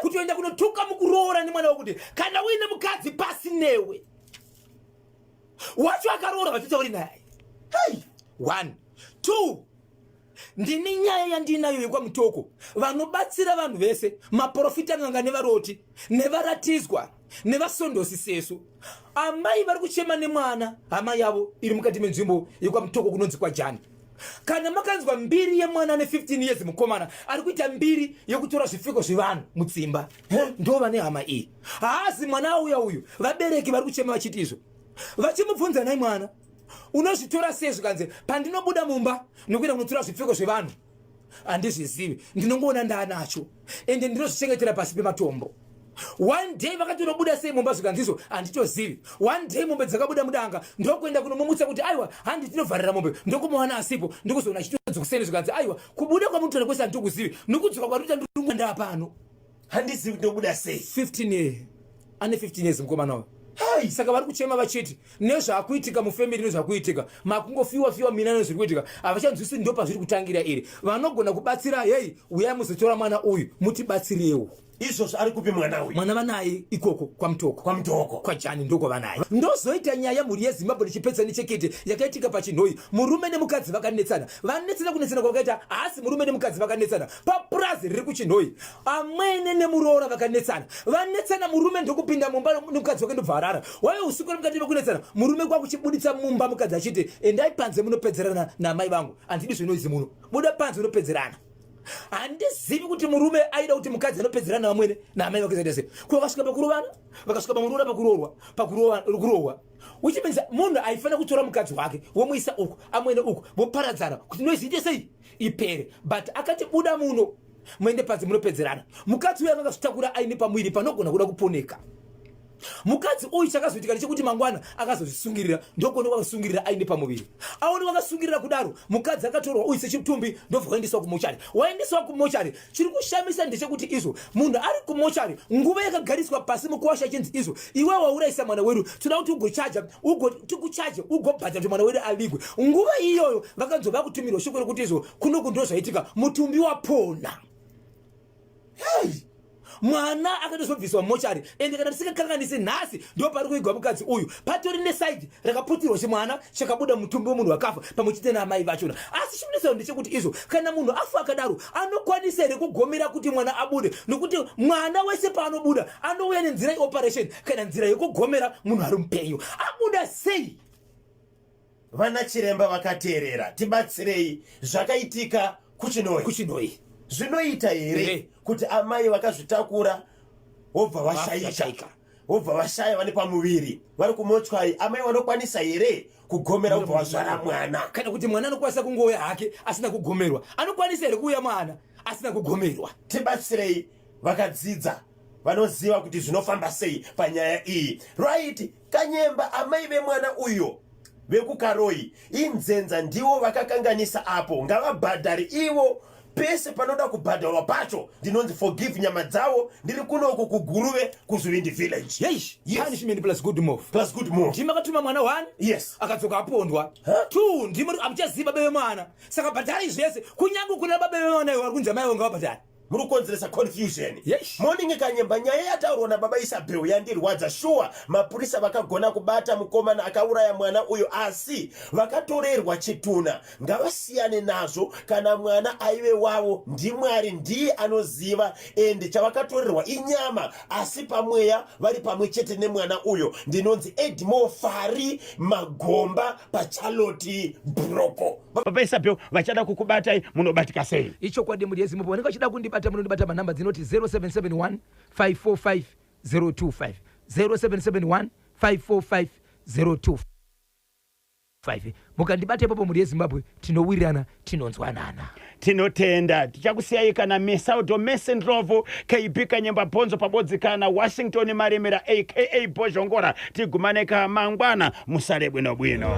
Speaker 3: Kutoenda kunotuka mukuroora nemwana wekuti, "Kana uine mukadzi, pasi newe." Wacho akaroora vachitauri naye.
Speaker 4: Hey.
Speaker 3: One, two, ndine nyaya yandinayo yekwaMutoko. Vanobatsira vanhu vese, maprofita, n'anga nevaroti nevaratizwa nevasondosi sesu. Amai vari kuchema nemwana, hama yavo iri mukati menzvimbo yekwaMutoko kunonzi kwaJani. Kana makanzwa mbiri yemwana ane 15 years, mukomana ari kuita mbiri yekutora zvipfeko zvevanhu mutsimba, ndo vane hama iyi. Haazi mwana auya uyu, vabereki vari kuchema vachiti izvo, vachimubvunza, "Nai mwana, unozvitora sei?" Zvikanzi, "Pandinobuda mumba nokuenda kunotora zvipfeko zvevanhu, handizvizivi, ndinongoona ndaanacho, ende ndinozvichengetera pasi pematombo." One day vakatonobuda sei mumba? Zvikanzizo, "Handitozivi." One day mombe dzakabuda mudanga, ndokuenda kunomumutsa kuti, "Aiwa, handi tinovharira mombe." Ndokumuwana asipo, ndokuzoona achitodzokuseni. Zvikanzi, "Aiwa, kubuda kwamunotora kwese handitokuzivi, nokudzoka kwaruita ndaa pano."
Speaker 4: Handizivi kuti ndobuda sei.
Speaker 3: 15 year, ane 15 years mukomana uyu.
Speaker 4: Hai.
Speaker 3: Saka vari kuchema vachiti nezvaakuitika mufamily, nezvakuitika makungofiwa fiwa mina, nezviri kuitika havachanzwisi. Ndo pazviri kutangira iri. Vanogona kubatsira, hei, uyai muzotora mwana uyu, mutibatsirewo.
Speaker 4: Izvozvo ari kupi mwana uyu?
Speaker 3: Mwana vanaye ikoko kwaMutoko.
Speaker 4: KwaMutoko.
Speaker 3: Kwajani ndokwavanaye. Ndozoita nyaya, mhuri yeZimbabwe, ndichipedza nechekete yakaitika paChinhoi. Murume nemukadzi vakanetsana, vanetsana. Kunetsana kwavakaita, haasi murume nemukadzi vakanetsana papurazi riri kuChinhoi. Amwene nemuroora vakanetsana, vanetsana. Murume ndokupinda mumba nemukadzi wake, ndobva arara. Waive usiku mukati mekunetsana, murume kwakuchibuditsa mumba mukadzi achiti, "Endai panze munopedzerana namai vangu, handidi zvinoizi muno, buda panze unopedzerana." Handizivi kuti murume aida kuti mukadzi anopedzerana navamwene naamai vake zaita sei. Ko vakasvika pakurovana, vakasvika pamuroora pakuroorwa, pakurohwa, which means munhu aifanira kutora mukadzi wake womuisa uku, amwene uku, voparadzana kuti noise ite sei, ipere. But akati, "Buda muno, muende panze munopedzerana." Mukadzi uyu akanga zvitakura aine pamwiri panogona kuda kuponeka mukadzi uyu. Chakazoitika ndechekuti mangwana akazozvisungirira, ndokuonekwa akasungirira aine pamuviri. Aonekwa akasungirira kudaro, mukadzi akatorwa uyu sechitumbi, ndobva waendeswa kumochari. Waendeswa kumochari, chiri kushamisa ndechekuti izvo munhu ari kumochari, nguva yakagariswa pasi mukuwasha achinzi izvo, "Iwe waurayisa mwana wedu, toda kuti ugochaja, tikuchaje, ugobhadhara kuti mwana wedu avigwe." Nguva iyoyo vakanzwa vakutumirwa shoko rekuti izvo kunoku ndo zvaitika, mutumbi wapona. Hei, mwana akatozobviswa mumochari. Ende kana tisingakanganisi, nhasi ndo pari kuigwa mukadzi uyu, patori nesaidi rakaputirwa chimwana chakabuda mutumbi wemunhu wakafa pamwe chete naamai vachona. Asi chinonetsa ndechekuti izvo kana munhu afa akadaro, anokwanisa here kugomera kuti mwana abude? Nokuti mwana wese paanobuda anouya nenzira yeoperation kana nzira yekugomera. Munhu ari mupenyu abuda sei?
Speaker 4: Vana chiremba vakateerera, tibatsirei. Zvakaitika kuChinoi.
Speaker 3: KuChinoi.
Speaker 4: Zvinoita here kuti amai vakazvitakura wobva vashaika?
Speaker 3: Vashaika.
Speaker 4: Wobva vashaya, vane pamuviri, vari kumochwari, amai vanokwanisa here kugomera wobva vazvara mwana?
Speaker 3: Kana kuti mwana anokwanisa kungouya hake asina kugomerwa? Anokwanisa here kuuya mwana asina kugomerwa?
Speaker 4: Tibatsirei, vakadzidza vanoziva kuti zvinofamba sei panyaya iyi. Right, Kanyemba, amai vemwana uyo vekuKaroi inzenza, ndivo vakakanganisa apo, ngavabhadhari ivo pese panoda kubhadharwa pacho. Ndinonzi Forgive Nyama Dzavo, ndiri kunoku kuGuruve, kuZvivindi Village.
Speaker 3: Yes.
Speaker 4: Yes.
Speaker 3: Punishment plus good move.
Speaker 4: Plus good move.
Speaker 3: Ndimi akatuma mwana one, akadzoka apondwa.
Speaker 4: Huh?
Speaker 3: Two, ndimi hamuchazivi baba vemwana, saka bhadharai zvese. Kunyange kuna baba vemwana iwo vari kunzi amai vavo ngavabhadhare.
Speaker 4: Muri kukonzeresa confusion.
Speaker 3: Yes.
Speaker 4: Morning Kanyemba, nyaya yataurwa nababa Isabel yandirwadza shuwa. Mapurisa vakagona kubata mukomana akauraya mwana uyu, asi vakatorerwa chituna ngavasiyane nazvo. Kana mwana aive wavo, ndiMwari ndiye anoziva, ende chavakatorerwa inyama, asi pamweya vari pamwe chete nemwana uyo. Ndinonzi Edmore Fari Magomba paCharlotte Broko.
Speaker 1: Baba Isabel, vachada kukubatai munobatika sei?
Speaker 2: Ichokwadi, mhuri yeZimbabwe, vanenge vachida kundibata munondibata panhamba dzinoti 0771 545 025, 0771 545 025. Mukandibata ipapo, mhuri yeZimbabwe, tinowirirana, tinonzwanana.
Speaker 1: Tinotenda. Tichakusiyai kana Misaudo Mesendlovu, KB Kanyemba Bhonzo pabodzi kana Washington Maremera aka Bhozhongora. Tigumane ka mangwana, musale bwino bwino.